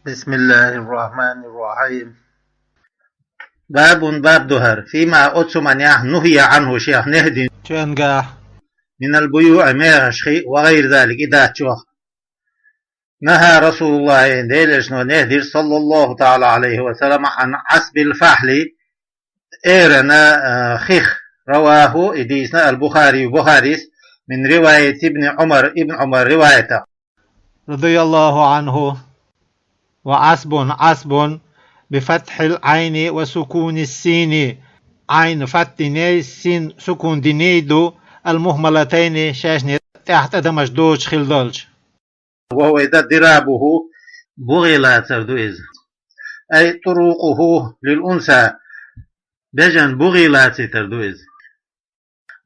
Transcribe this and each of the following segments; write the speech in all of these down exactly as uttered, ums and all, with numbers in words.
بسم الله الرحمن الرحيم. باب, баб ду хӀара, فيما, оцу манехь, نهي عنه, шех нехь дина чуьнгахь, من البيوع, мехаш хи, وغير ذلك, и дац чохь. نهى رسول الله, Делан Элчано нехь дира, صلى الله تعالى عليه وسلم, عن عصب الفحل, эрана, а, хих. رواه, и дийцина, البخاري, Бухарис, من رواية ابن عمر, Ибн Ӏумар риваятах. رضي الله عنه. وعصب, عصب, بفتح العين وسكون السين. Ӏайн фатхь диний, син сукун диний ду, المهملتين, шайшни тӀаьхьа тӀадамаш доцуш хилла долчу. وهو, и дан, ضرابه, бугӀе лацар ду иза. أي طروقه للأنثى, бежан бугӀе лацийтар ду иза.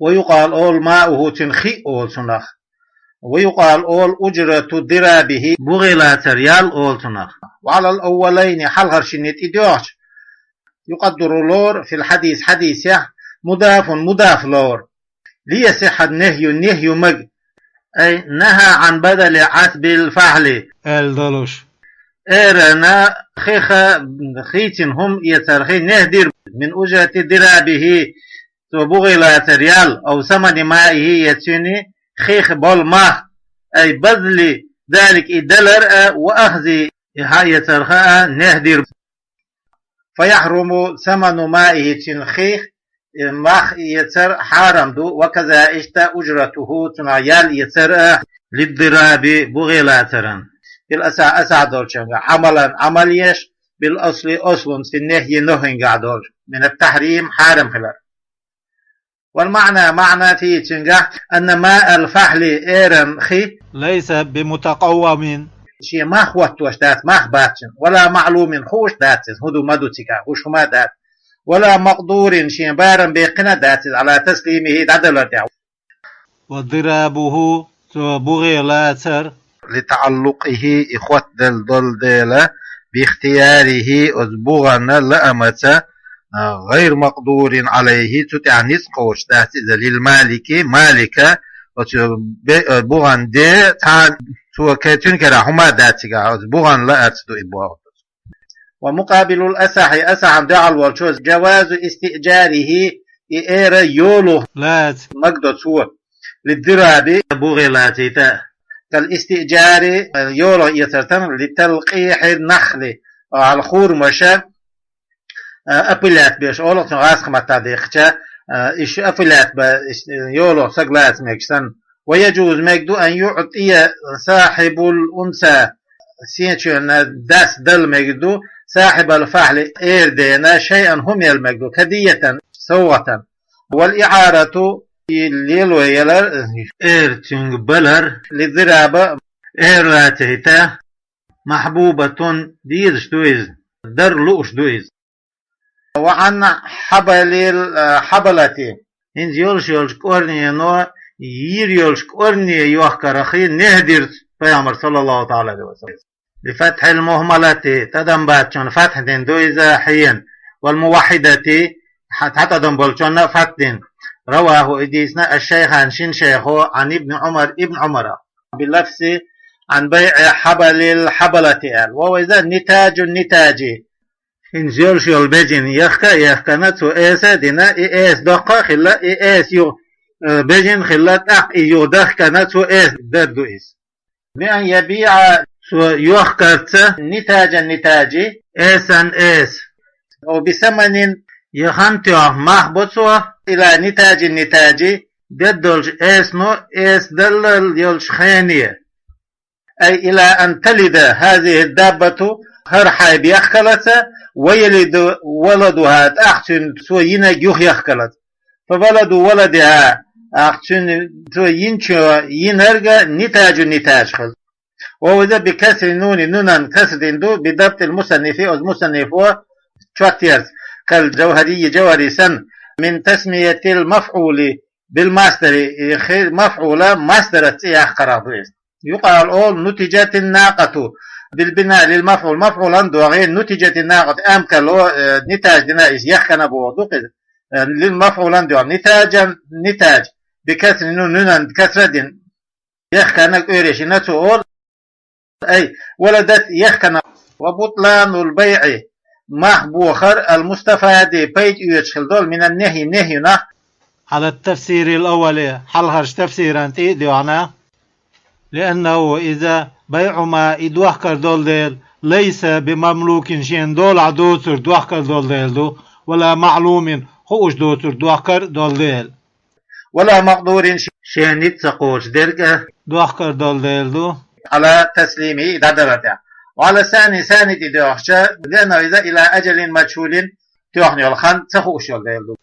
ويقال, олу, ماؤه, цуьнан хи олу цунах. ويقال, олу, أجرة ضرابه, бугӀе лацар ял олу цунах. وعلى الأولين, хьалхарчунна тӀе доьгӀча, يقدر, лору, في الحديث, хьадисехь, مضاف, мудаф лору. ليصح النهي, нехь ю мега. أي نهى عن بذل عصب الفحل, аьлла долуш. Эрана хиха хийцина хӀума эцарх нехь дира, من أجرة ضرابه, цо бугӀе лацар ял, أو ثمن مائه, я цуьнан хих болу мах, أي بذل ذلك, и далар а, وأخذه, и хьаэцарх а нехь дира. فيحرم ثمن مائه, цуьнан хих, э, мах эцар хьарам ду, وكذا, иштта, أجرته, цунах ял эцар а, للضراب, бугӀе лацаран. بالأصح, асахь долчуьнгахь, عملا, Ӏамал еш, بالأصل, أصل في النهي, нохӀингахь долчу, من التحريم, хьарам хилар. والمعنى, маьӀна фу ю цуьнгахь, أن ماء الفحل, эран хи, ليس بمتقوم, шен мах хӀоттош дац, мах бац цуьнан, ولا معلوم, хууш дац иза, хӀун ду, ма ду цигахь, гуш хӀума дац, ولا مقدور, шен барам беккхина дац иза, على تسليمه, дӀадалар тӀехь. وضرابه, цо бугӀе лацар, لتعلقه, и хӀоттаделла долу дела, باختياره, оцу бугӀанна лаамаца, а, غير مقدور عليه, цу тӀехь ницкъ кхочуш дац иза, للمالك, малика, оцу бе-, а, бугӀан де, цхьа, цо ке-, цуьнан кара хӀума дац цигахь, оцу бугӀан лаарца ду и боху. ومقابل الأصح, асахьан дуьхьал волчо, جواز استئجاره, и эра йолу лаца мега до цо, للضراب, бугӀе лацийта, كالاستئجار, йолах эцар тан, لتلقيح النخل, хьалха хурмаша, а, опылять беш, олу цунах гӀазкхаматта дехча, а, иштта опылять бан, иштта йолах саг лаца мегаш санна. ويجوز, мега ду, أن يعطي صاحب الأنثى, сенчуьнан дас дала мега ду, صاحب الفحل, эра дена, شيئا, хӀума яла мега ду, هدية, совгӀатан. والإعارة, и лело ялар, эра цуьнга балар, للضراب, эра лацийта, محبوبة, дезаш ду иза, дар лууш ду иза. وعن حبل الحبلة, хӀинца йолуш йолчу кӀорнено йийр йолчу кӀорне йохкарах нехь дира Пайхамар, صلى الله تعالى عليه وسلم. بفتح المهملة, тӀадам бацчунна фатхь дина ду иза хьена, والموحدة, хьа-, цхьа тӀадам болчунна а фатхь дина. رواه, и дийцина, الشيخان, шина шайхо, عن ابن عمر, Ибн Ӏумарах, بلفظ عن بيع حبل الحبلة аьлла. وهو, иза, نتاج النتاج, хӀинца йолуш йолу бежин яхка а яхкана, цо эса а дина, и эса доккха а хилла, и эса юха, э, бежин а хилла, тӀаккха и юха дахкана, цо эса дер ду иза. بأن يبيع, цо йохкарца, نتاج النتاج, эсан эса. أو بثمن, я хан тоьхна мах бо цо, إلى نتاج النتاج, деддолчу эсано, эса даллал йолчу хене. أي إلى أن تلد هذه الدابة, хӀара хьайба яхкалаца, ويلد ولدها, тӀаккха цуьнан цо йинарг юха яхкалаца. فولد ولدها, тӀаккха цуьнан цо йинчо йинарг نتاج النتاج хила. وهو, иза, بكسر النون, нунан каср дина ду, بضبط المصنف, оцу мусаннифо чот ярца, كالجوهري, Жавхари санна, من تسمية المفعول بالمصدر, и хи-, мафӀула масдарца цӀе яккхарах ду иза. يقال, олу, نتجت الناقة, بالبناء للمفعول, мафӀулан догӀий, نتجت الناقة, амкало, э, нитаж дина иза, яхкана боху ду-кх иза. Э, лил мафӀулан догӀий, نتاجا, нитаж, بكسر النون, нунан касра дина, яхкана, къовсийна цо, олу, أي ولدت, яхкана, وبطلان البيع, мах бохар, المستفاد, пайда оьцуш хила долу, من النهي, нахьйунах. على التفسير الأول, хьалхарчу тафсиран тӀе а доьгӀна, لأنه, иза, بيع ما, и дохкар долу дела, ليس بمملوك, шена долахь доцург дохкар долу дела ду, ولا معلوم, хууш доцург дохкар долу дела. ولا مقدور, шена ницкъ ца кхочуш дерг а дохкар долу дела ду. على تسليمه, и дӀадалар тӀехь. وعلى الثاني, санна тӀе доьгӀча, لأنه, иза, إلى أجل مجهول, тоьхна йолу хан ца хууш йолу дела ду.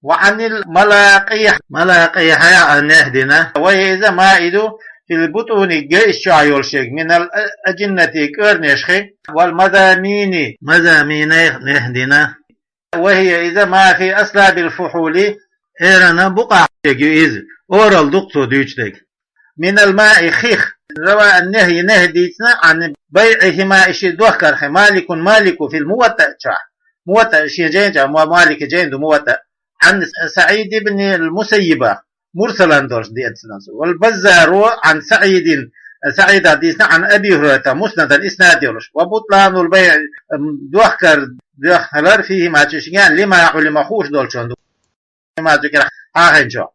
وعن الملاقيح, малакъихьа а нехь дина, وهي, иза, ما, и ду, في البطون, гайш чохь йолуш ерг, من الأجنة, кӀорнешхий, والمضامين, мазаминех нехь дина. وهي, иза, ما في أصلاب الفحول, эрана букъахь ерг ю иза, оралла ду-кх цо дуьйцуш дерг. من الماء, хих, روى النهي, нехь дийцина, عن بيعهما, и шиъ дохкарх, مالك, Малико, في الموطأ чохь. Муваттаъ шен жайна чохь, ма-, Малика жайна ду Муваттаъ. عن سعيد بن المسيب, мурсалан долуш деана цунах. والبزار عن سعيد, СаӀидах дийцина, عن أبي هريرة, муснадан иснад йолуш. وبطلان البيع, м, дохкар, дохкар хилар, فيهما, цу шинган, لما علم, хууш долчунна ду. ما ذكر, хьахийначохь.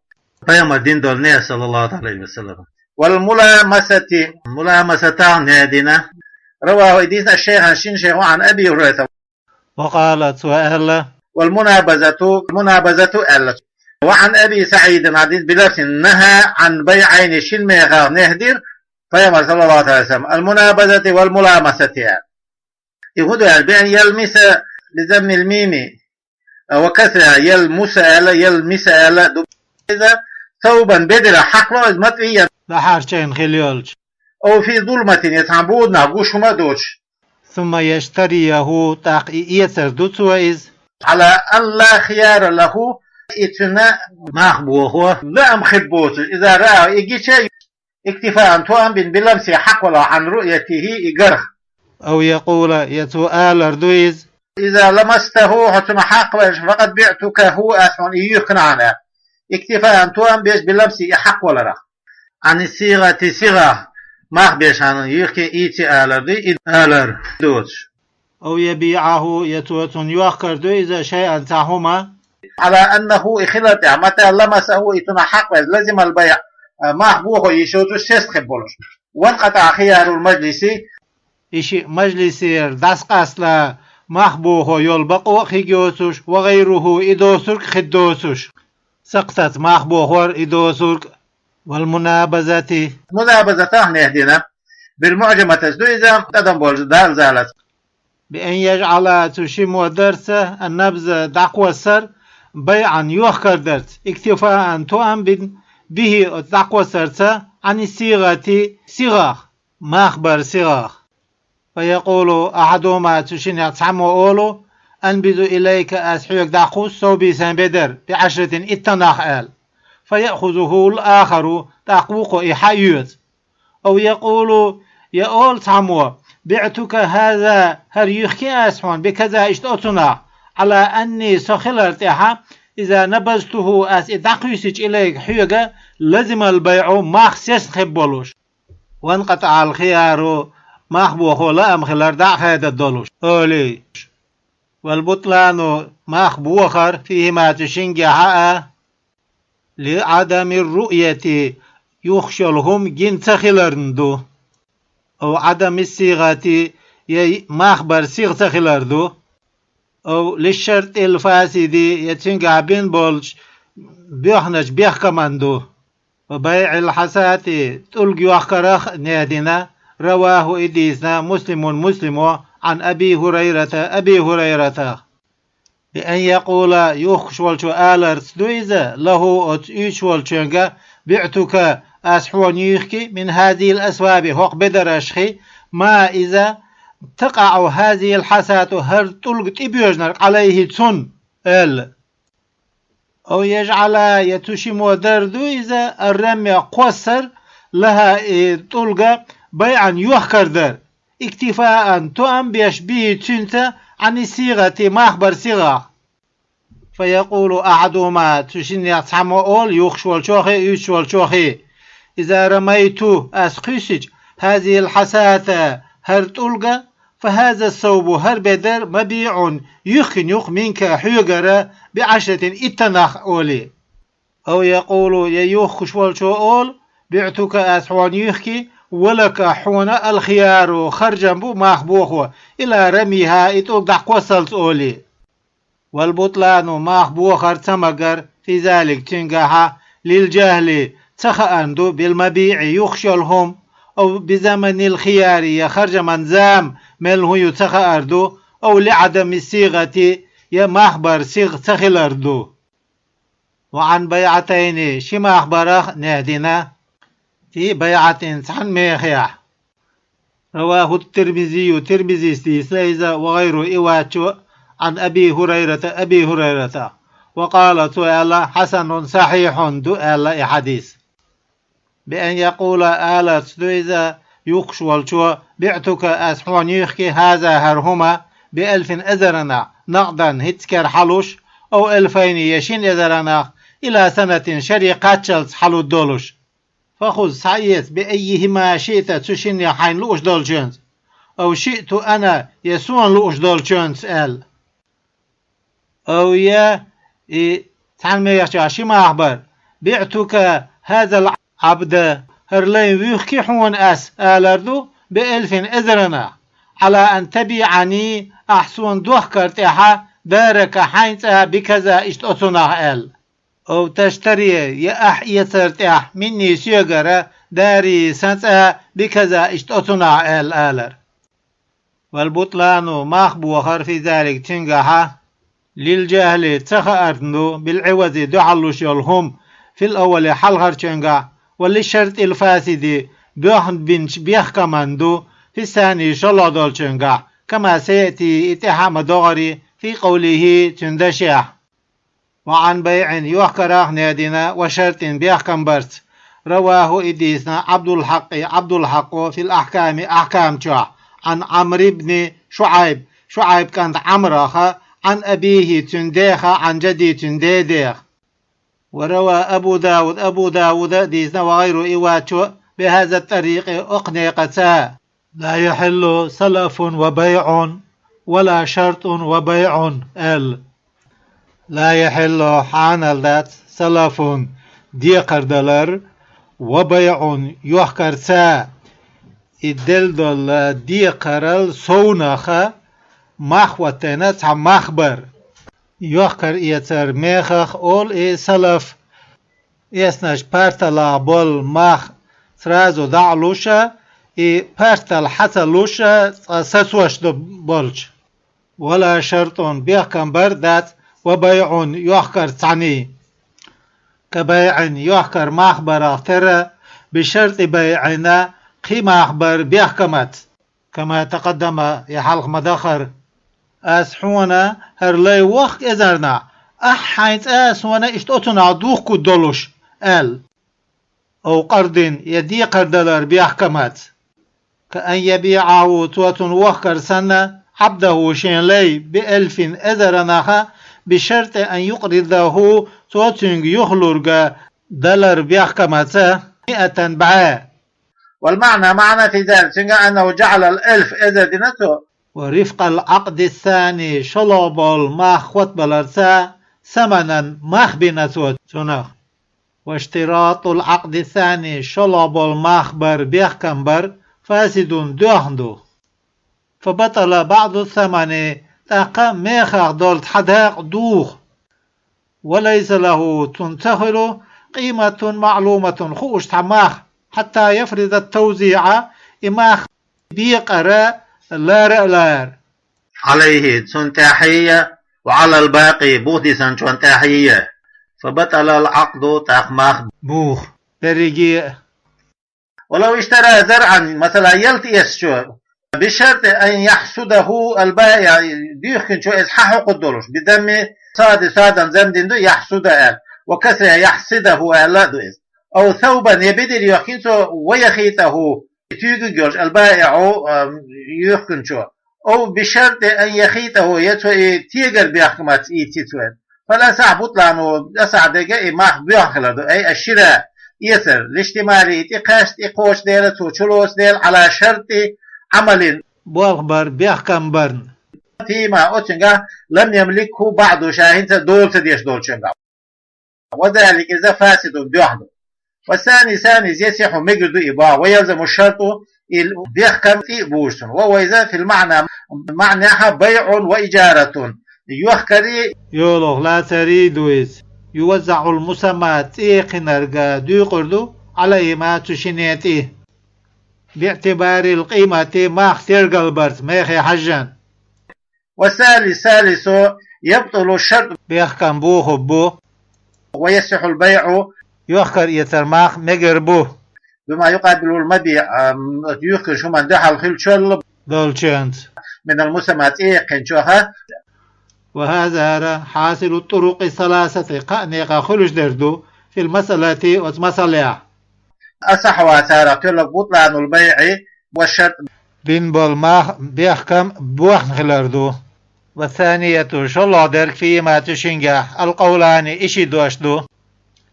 Пайхамар дина долу нехь, саллаллаху алейхи ва саллям. والملامسة, муламасатах нехь дина. رواه, и дийцина, الشيخان, шина шайхо, عن أبي هريرة. وقال, цо аьлла. والمنابذة, мунабазату аьлла. وعن أبي سعيد, хьадис, بلفظ نهى عن بيعين, шина мехах нехь дира Пайхамар, саллаллаху алейхи ва саллям, المنابذة والملامسة аьлла. И хӀун ду аьлла, بأن يلمس, بضم الميم, а, وكسرها, يلمس аьлла, يلمس аьлла ду. Иза ثوبا, бедарах хьакхало иза, مطويا, дӀахьарчийна хилла йолчу. أو في ظلمة, я цхьана буданахь гуш хӀума а доцуш. ثم يشتريه, тӀаккха и эцар ду цо иза. على أن لا خيار له, и цуьнан мах бохо лаам хир боцуш, إذا رآه, и гича, اكتفاء, тоам бина, بلمسه, хьакхаваларх, عن رؤيته, и гарх. أو يقول, я цо алар ду иза. إذا لمسته, хьо цунах хьакхаваьлча, فقد بعتكه, ас хьуна и юьхкина хьуна. اكتفاء, тоам беш, بلمسه, и хьакхаваларх. عن الصيغة, сигӀах мах беш хьуна юьхкина ийци алар ду, и алар доцуш. أو يبيعه, я цо цунна йохкар ду иза, شيئا, цхьа хӀума. على أنه, и хилар тӀехь, متى لمسه, и цунах хьакхаваьлча, لزم البيع, мах бохо йиш йоцуш, сесна хир болуш. وانقطع خيار المجلس, и шиъ мажлисера дӀасакъастала мах бохо йолу бакъо а хир йоцуш, وغيره, и доцург а хир доцуш. سقطة, мах бохор, и доцург а. والمنابذة, мунабазатах нехь дина. بالمعجمة, ду иза, тӀадам болчу дал залаца. بأن يجعل, цу шиммо дарца, النبذ, дӀакхоссар, بيعا, йохкар дарца, اكتفاء, тоам бина, به, оцу дӀакхоссарца, عن الصيغة, сигӀах, мах бар сигӀах. فيقول أحدهما, цу шинех цхьаммо олу: أنبذ إليك, ас хьоьга дӀакхуссу ثوبي, сайн бедар, بعشرة, иттанах, аьлла. فيأخذه الآخر, тӀаккха вукхо и хьаоьцу. أو يقول, я олу цхьаммо: بعتك هذا, хӀара юьхкина ас хьуна, بكذا, иштта оцунах, على أني, со хилар тӀехь, إذا نبذته, ас и дӀакхуьссича إليك, хьоьга, لزم البيع, мах сесна хир болуш. وانقطع الخيار, мах бохо лаам хилар дӀа а хаьдда долуш, олий. والبطلان, мах бохар, فيهما, цу шингехь а, لعدم الرؤية, юхкуш йолу хӀума гина ца хиларна ду. أو عدم الصيغة, я мах бар сигӀа ца хилар ду. أو للشرط الفاسد, я цуьнгахь бина болчу боьхначу бехкаман ду. وبيع الحصاة, тӀулг йохкарах а нехь дина, رواه, и дийцина, مسلم, Муслимо, عن أبي هريرة, Аби ХӀурайратах. بأن يقول, юхкуш волчо аларца ду иза, له, оцу уьйцуш волчуьнга: بعتك, ас хьуна юьхки, من هذه الأثواب, хӀокху бедарашхи, ما, иза, تقع هذه الحصاة, хӀара тӀулг тӀебоьжнарг, عليه, цунна, аьлла. أو يجعل, я цу шиммо дар ду иза, الرمي, кхоссар, لها, и тӀулга, بيعا, йохкар дар, اكتفاء, тоам беш, به, цуьнца, عن الصيغة, мах бар сигӀах. فيقول أحدهما, цу шиннех цхьаммо олу, юхкуш волчохе, уьйцуш волчохе: إذا رميت, ас кхуьссича, هذه الحصاة, хӀара тӀулга, فهذا الثوب, хӀара бедар, مبيع, юхкина ю-кх, منك, хьоьгара, بعشرة, иттанах, олий. أو يقول, я юхкуш волчо олу: بعتك, ас хьуна юхки, ولك, хьуна, الخيار, харжам бу, мах бохо, إلى رميها, и тӀулг дӀакхоссалц, олий. والبطلان, мах бохар ца магар, في ذلك, цуьнгахьа, للجهل, ца хаарна ду, بالمبيع, юхкуш йолу хӀума, أو بزمن الخيار, я харжаман зама мел хӀун ю ца хаар ду, أو لعدم الصيغة, я мах бар сигӀа ца хилар ду. وعن بيعتين, ши мах барах а дина, في بيعة, цхьана мехехь. رواه الترمذي, Тирмизис дийцина иза, وغيره, и вац-, عن أبي هريرة, Аби ХӀурайрата. وقال, цо аьлла: حسن صحيح, ду аьлла и хьадис. بأن يقول, аларца ду иза юхкуш волчо: بعتك, ас хьуна юхки, هذا, хӀара хӀума, بألف, эзаранах, نقدا, хӀинцца кара хьалуш, أو ألفين, я шина эзаранах, إلى سنة, шаре кхаччалц хьалуш долуш. فخذ, схьаэца, بأيهما شئت, цу шиннех хьайна лууш долчуьнца, أو شئت أنا, я суна лууш долчуьнца, аьлла. أو, я, и цхьана мехехь ши мах бар: بعتك هذا العبد, хӀара лай юхки хьуна ас, алар ду, بألف, эзаранах, على أن تبيعني, ахь суна дохкар тӀехьа, دارك, хьайн цӀа, بكذا, иштта оцунах, аьлла. أو تشتري, я ахь эцар тӀехь, مني, соьгара, داري, сан цӀа, بكذا, иштта оцунах, аьлла, алар. والبطلان, мах бохар, في ذلك, цуьнгахьа, للجهل, ца хаарна ду, بالعوض, дуьхьал луш йолу хӀума, في الأول, хьалхарчуьнгахь, وللشرط الفاسد, боьхна бинчу бехкаман ду, في الثاني, шолгӀа долчуьнгахь, كما سيأتي, и тӀаьхьа а ма догӀура, في قوله, цуьнан дашехь. وعن بيع, йохкарах а дина, وشرط, бехкам барца. رواه, и дийцина, عبد الحق, Ӏабдулхьакъо, في الأحكام, ахькам чохь, عن عمرو بن شعيب, ШуӀайб кӀант Ӏамрах, عن أبيه, цуьнан дех, عن جده, цуьнан дедех. وروى أبو داود, Абу Дауда а дийцина, وغيره, и вац-, بهذا الطريق, окху некъаца. لا يحل سلف وبيع ولا شرط وبيع, аьлла. لا يحل, хьанал дац, سلف, декхардалар, وبيع, йохкарца, и делла долу декхарал совнаха, мах хӀоттийна цхьа мах бар. Йохкар-эцар мехах олу и салаф, эцначу парталахь болу мах сразу дӀа а луш, и партал хьа ца луш, цкъа сацош ду болчу. ولا شرط, бехкам бар дац, وبيع, йохкар цхьаьний. كبيع, йохкар мах барах тера, بشرط بيع, кхин мах бар бехкамаца. كما تقدم, и хьалха ма дахара. Ас хьуна хӀара лай вохку эзарнахь, ахь хьайн цӀа суна иштта оцунах духкур долуш, аьлла. أو قرض, я декхардалар бехкамаца. كأن يبيعه, цо цунна вохкар санна, عبده, шен лай, بألف, эзарнахь, بشرط أن يقرضه, цо цуьнга юхалург далар бехкамаца, مائة, бӀе. والمعنى, маьӀна في ذلك, цуьнга, أنه جعل الألف, эзар дина цо. ورفق العقد الثاني, шолгӀа болу мах хӀоттабаларца, ثمنا, мах бина цо цунах. واشتراط العقد الثاني, шолгӀа болу мах бар, бехкам бар, فاسد, доьхна ду. فبطل بعض الثمن, тӀаккха мехах долу цхьа дакъа духу. وليس له, цунна ца хуьлу, قيمة معلومة, хууш цхьа мах, حتى يفرض التوزيع, и мах бекъар лара а лара. عليه, цунна тӀаьхьий, وعلى الباقي, бухдисинчунна тӀаьхьий. فبطل العقد, тӀаккха мах буху. Берриге а. ولو اشترى زرعا, масала, ялта эцчо, بشرط أن يحصده البائع, дуьйхкинчо иза хьахьокхур долуш, بضم الصاد, садан зам дина ду, يحصد аьлла, وكسرها يحصده аьлла а ду иза. أو ثوبا, я бедар йохкийна цо, ويخيطه, туьйгург йолуш, البائع, а, юьйхкинчо. أو بشرط أن يخيطه, я цо и тегар бехкамаца ийци цо. فالأصح بطلانه, асахь дерг и мах боьхна хилар ду, أي الشراء, эцар, لاشتماله, и тӀекхаьчча, тӀекхочу дела, цо чулоцу дела, على شرط عمل, болх бар, бехкам барна, فيما, оцуьнгахь, لم يملكه بعد, ша хӀинца дола ца деш долчуьнгахь. وذلك, иза, فاسد, доьхна ду. والثاني, ثاني, иза, يصح, мегар ду и боху, ويلزم الشرط, и бехкам тӀе а бужу цунна. وهو, иза, في المعنى, маьӀнехь, بيع وإجارة, йохкарий, йолах лацарий ду иза. يوزع المسمى, цӀе кхинарг дуькъур ду, عليهما, цу шинна тӀе, باعتبار القيمة, мах тергалбарца, мехе хьаьжжина. والثالث, ثالث, يبطل الشرط, бехкам бухур бу, ويصح البيع, йохкар-эцар мах мегар бу, بما يقابل المبيع, ам, юьхкинчу хӀуманна дуьхьал хиллачул, долчуьнца, من المسمى, цӀе кхинчух. وهذا, хӀара, حاصل الطرق الثلاثة, кхаа некъах хуьлуш дерг ду, في المسألة, оцу масалехь. أصحها, царах тоьлларг, بطلان البيع والشرط, бина болу мах, бехкам бохна хилар ду. والثانية, шолгӀа дерг, فيهما, цу шингахь, القولان, и ши дош ду,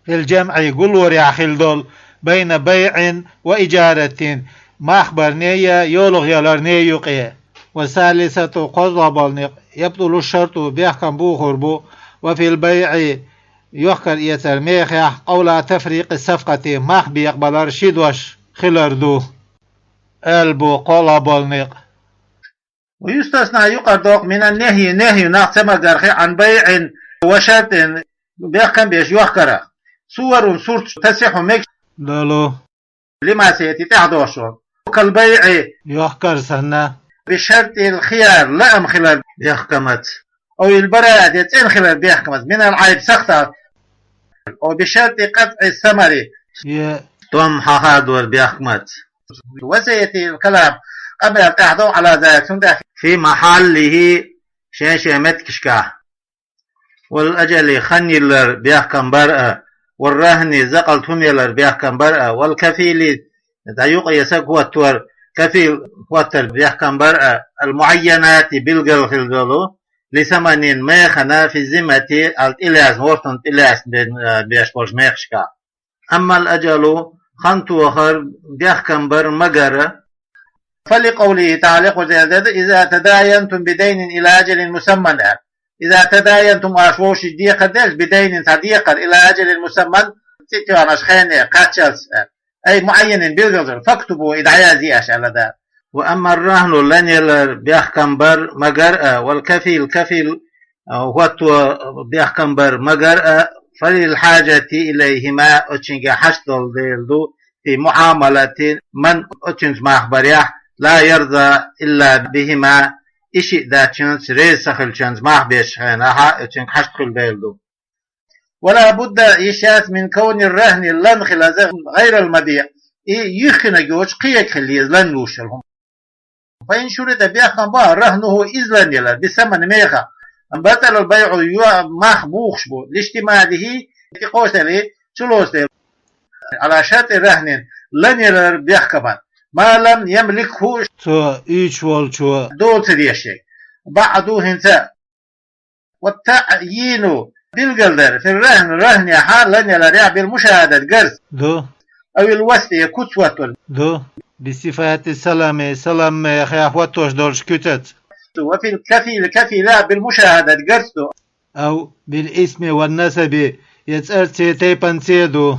في الجمع, гулорехь хилла долу, بين بيع وإجارة, мах барнеи йолах яларнеи юкъе. والثالثة, кхозлагӀа болу некъ, يبطل الشرط, бехкам бухур бу, وفي البيع, йохкар-эцар мехехь, قولا تفريق الصفقة, мах бекъабалар ши дош хилар ду, аьлла бу кхоалгӀа болу некъ. ويستثنى, юкъара доккху, من النهي, нахьи, нах ца магарх, عن بيع وشرط, бехкам беш йохкарах. صور, сурташ, تصح, мегаш долу, لما سيأتي, тӀаьхьа дохуш долу. كالبيع, йохкар санна, بشرط الخيار, лаам хилар бехкамаца, أو البراءة, я цӀена хилар бехкамаца, من العيب, сахтах, أو بشرط قطع الثمر, я стом хьахадор бехкамаца. وسيأتي الكلام, къамел тӀаьхьа догӀу, على ذلك, цунна тӀехь, في محله, шен-шен меттигашкахь. والأجل, хан йиллар бехкам бар а, والرهن, закъалт хӀума ялар бехкам бар а, والكفيل, дӀа юкъа я саг хӀоттор, кафил хӀоттар бехкам бар а, المعينات, билгал хилла долу, لثمن, механа, في الذمة, ал тӀелаьцна, вортун тӀелаьцна бен-, беш болчу мехашка. أما الأجل, хан тохар, бехкам бар, магар а, فلقوله تعالى, Къуръан дерг, إذا تداينتم بدين إلى أجل مسمى, аьлла. إذا تداينتم, аша вовшийн декхар делча, بدين, цхьа декхар, إلى أجل مسمى, цӀе тоьхначу хене кхаччалц, аьлла. أي معين, билгалзар, فاكتبوا, и дӀаязъе аша, аьлла Дала. وأما الرهن, лан ялар бехкам бар, магар а, والكفيل, кафил, а, хӀотто бехкам бар, магар а, فللحاجة إليهما, оцуьнга хьашт долу дела ду, في معاملة من, оцуьнца мах барехь, لا يرضى إلا بهما, и шиъ даьчуьнца, реза ца хиллачуьнца мах бечу хенахь, оцуьнга хьашт хуьлу дела ду. ولا بد, йиш яц, من كون الرهن, лан хилар, غير المبيع, и юьхкинарг йоцуш кхин ерг хила еза, лан луш йолу хӀума. فإن شرط, бехкам бо, رهنه, иза лан ялар, بالثمن, мехах, بطل البيع, йо-, мах бухуш бу, لاشتماله, тӀекхочуш дела, чулоцу дела, على شرط رهن, лан ялар бехкаман, ما لم يملكه, цо уьйчу волчо дола ца деш ерг, بعد, хӀинца. والتعيين, билгалдар, في الرهن, рахӀнехь, лан яларехь, بالمشاهدة, гарца ду, أو الوصف, я куц хӀоттор ду, بصفات السلم, салам мехехь хӀоттош долчу куьцаца. وفي الكفيل, кафилехь, بالمشاهدة, гарца ду, أو بالاسم والنسب, я цӀарцеи тайпанцеи ду.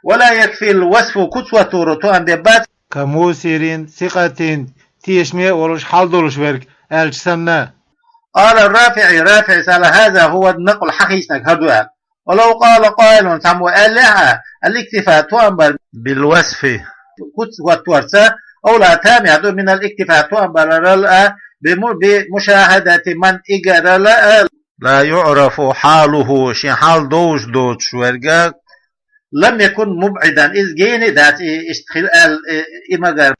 ولا يكفي الوصف, куц хӀоттор тоам бен бац, كموسر ثقة, тешаме а волуш, хьал долуш верг, аьлча санна. قال الرافعي, РафиӀис аьлла: هذا هو النقل, хьахийцинарг хӀара ду аьлла. ولو قال قائل, цхьаммо аьллехь а, الاكتفاء, тоам бар, بالوصف, куц хӀотторца, أولى, тамехь ду, من الاكتفاء, тоам барал а, بم-, بمشاهدة من, игарал а, لا يعرف حاله, шен хьал довзуш доцуш верг, لم يكن مبعدا, иза гена а дац, и иштта хила аьлла, и, и магар.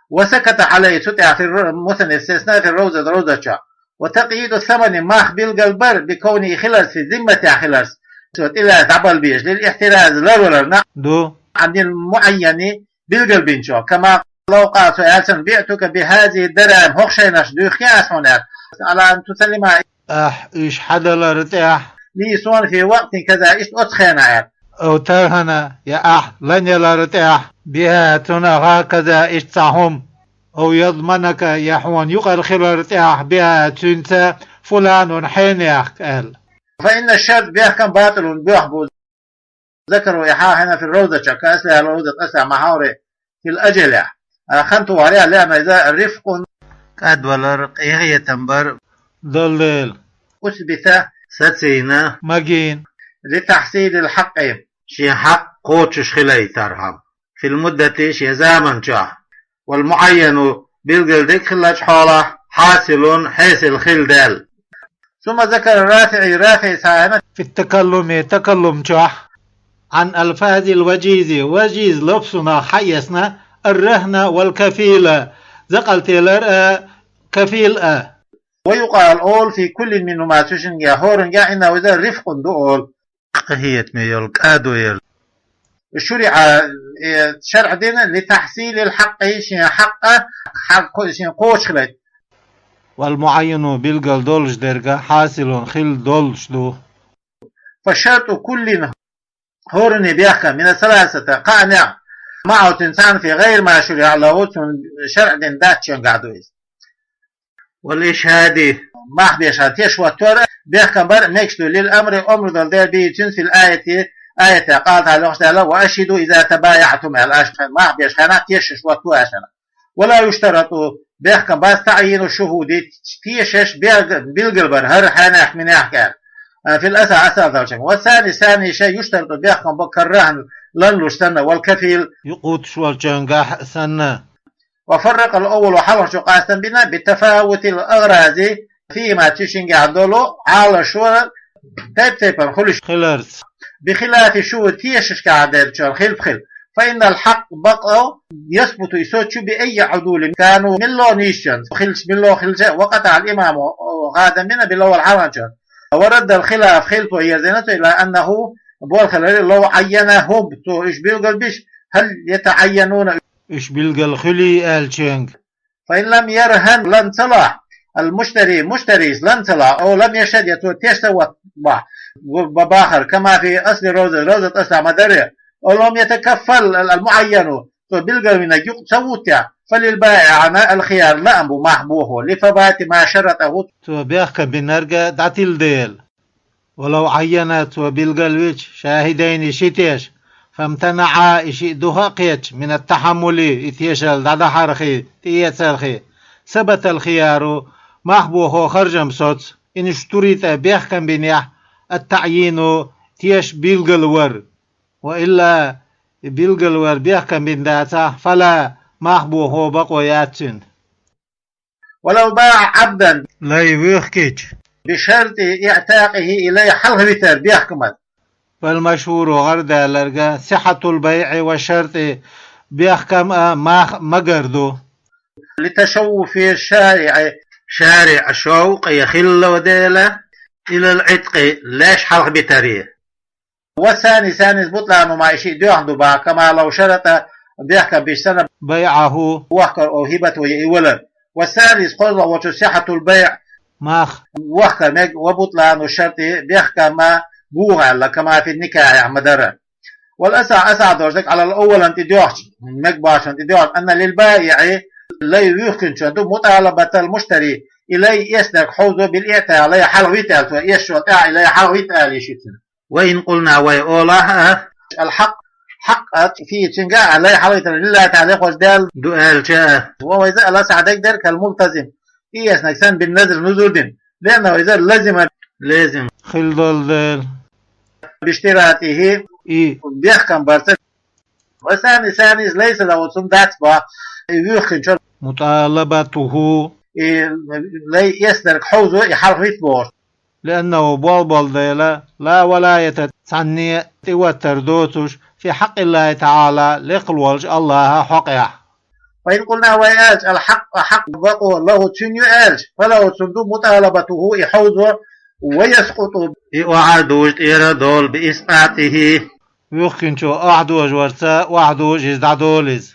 وسكت عليه, цу тӀехь في الر-, المصنف, сесна, في الروضة, ровзачохь. وتقييد الثمن, мах билгал бар, بكونه, хиларца, في ذمته, хиларца, цо тӀелаьцна дӀабала безаш, للاحتراز, ларваларна, ду, عن المعين, билгал бинчохь, كما لو قال, цо аьлла санна: بعتك بهذه الدراهم, хӀокху шайнаш дуьйхкий ас хьуна, аьлла, على أن تسلمها, ахь уьш хьадалар тӀехь, لي, суна, في وقت كذا, иштта оцу хенахь, аьлла. أو ترهن, я ахь лан ялар тӀехь, بها, цунах, كذا, иштта цхьа хӀума. أو يضمنك, я хьона юкъара хилар тӀехь беа цуьнца, فلان, хьенех, аьлла. فإن الشرط, бехкам, باطل, боьха бу. ذكره, и хьахийна, في الروضة, كأصلها, روضة أصلها, ма хьовре, في الأجل, а, хан тухарехь, لأن إذا رفق, кӀадвалар, къинхетам бар, долу дела, أثبت, сацийна, магийна, لتحصيل الحق, шен хьакъ кхочуш хилийтархьама, في المدة, шен заман чохь, والمعين, билггал дерг хиллачу хьолахь, حاصل, хьесил хилла даьлла. ثم ذكر الرافعي, РафиӀис хьахийна, في التكلم, такаллум чохь, عن ألفاظ الوجيز, важиз лафзунах хьаэцна, الرهن والكفيل, закъалтелар а, кафил а. ويقال, олу, في كل منهما, цу шингахь, хӀораннахь, إنه, иза, رفق, ду олу. Къинхетаме йолу, кӀадо йолу. شرع, э, шарӀ дина, لتحصيل الحق, шен хьакъа, хьакъ, шен кхочуш хилийта. والمعين, билггал долуш дерг, حاصل, хилла долуш ду. فشرط كل, хӀораннан бехкам, من الثلاثة, кхааннех, معه, цуьнца цхьаьна, في غير ما شرع له, цунна шарӀ дина дацчуьнгахь ду иза. والإشهاد, мах беш хьан теш хӀоттор, бехкам бар, мегаш ду, للأمر, омра долу дела, به, цуьнца, في الآية, аятехь, قال تعالى, Дела, وأشهدوا إذا تبايعتم, аьлла, аша мах беш хенахь тешаш хӀотто аша. ولا يشترط, бехкам бац, تعيين الشهود, тешаш бе-, билггал бар, хӀара хьенех, минех аьлла. في الأصح, асахь долчуьнга. والثاني, ثاني شيء, يشترط, бехкам бо, كالرهن, лан луш санна, والكفيل, юкъуттуш волчуьнгахь санна. وفرق الأول, хьалхарчо къастам бина, بتفاوت الأغراض فيهما, цу шингахь долу Ӏалашо тайп-тайпана хуьлуш хиларца. بخلاف الشهود, тешашкахь дерг чуьра хилла-кх хилла. فإن الحق, бакъ, يثبت, и соцуш ю, بأي عدول كانوا, муьлхха нийсачунна хилча, муьлхха хилча, وقطع الإمام, гӀадам бина, بالأول, хьалхарчунна. ورد الخلاف, хилаф ерзийна цо, إلى أنه, болх хиларе, لو عينهم, цо уьш билгалбича, هل يتعينون, уьш билгал хуьлий аьллачуьнга. فإن لم يرهن, лан ца лахь, المشتري, муштарис лан ца лахь, أو لم يشهد, я цо теш ца вуттахь, бах-, бахара, كما في أصل الروضة, Ровзат аслехь ма-дарра, أو لم يتكفل المعين, цо билгалвинарг юкъа ца вуттахь, فللبائع الخيار, лаам бу, мах бохо, لفوات ما شرطه, цо бехкам бинарг дӀатилла дела. ولو عين, цо билгалвича, شاهدين, ши теш, فامتنعا, и шиъ духа а кхетча, من التحمل, и тешалла дӀадахьархий, тӀеэцархий, ثبت الخيار, мах бохо харжам соцу, إن اشترط, бехкам бинехь, التعيين, теш билгалвар. وإلا, и билгалвар бехкам бина дацахь, فلا, мах бохо бакъо яц цуьнан. ولو باع عبدا, лай вуьхкича, بشرط إعتاقه, и лай хьалхавитар бехкамца. فالمشهور, гӀарадаьлларг, صحة البيع والشرط, бехкам а, мах а магар ду. لتشوف الشارع, шариӀа шовкъе хилла дела, إلى العتق, леш хьалхабитаре. والثاني, ثاني, بطلانهما, и шиъ доьхна ду, бах, كما لو شرط, бехкам беш санна, بيعه, вохкар, أو هبته, я и валар. والثالث, кхозлагӀа волчо, صحة البيع, мах вохкар мег, وبطلان الشرط, бехкам буху аьлла, كما في النكاح, ма-дарра. والأصح, асахь долчу дерг, على الأول, тӀедоьхча, мег башан тӀедоьхча, أن للبائع, лай вуьхкинчун ду, مطالبة المشتري, и лай эцнарг хьовзо, بالإعطاء, лай хьалхавита аьлла, цо эцначул тӀаьхьа и лай хьалхавита ала йиш ю цуьнан. وإن قلنا, вай олахь а, الحق, хьакъ а, فيه, цуьнга а, лай хьалхавитар, لله تعالى, лекхачу Далла ду аьлча а. وهو, иза, الأصح, дагадер, كالملتزم, тӀеэцнарг санна, بالنذر, нузур дина. لأنه, иза, لزم, лезим хилла долу дела. باشتراطه, и бехкам барца. والثاني, ثاني, ليس له, цунна дац, бах, и вуьхкинчун, مطالبته, и лай эцнарг хьовзо, и хьалхавита бохуш. لأنه, болх болу дела, لا ولاية, цхьанне а тӀехӀоттар доцуш, في حق الله تعالى, лекха волчу АллахӀан хьокъехь. فإن قلنا, вай аьлча, الحق, хьакъ, бакъо, له, цуьнан ю аьлча, فله, цунна ду, مطالبته, и хьовзо, ويسقط, и охьа а дужу тӀера а долу, بإسقاطه, вуьхкинчо охьадожаварца охьадужу иза, дӀадолу иза.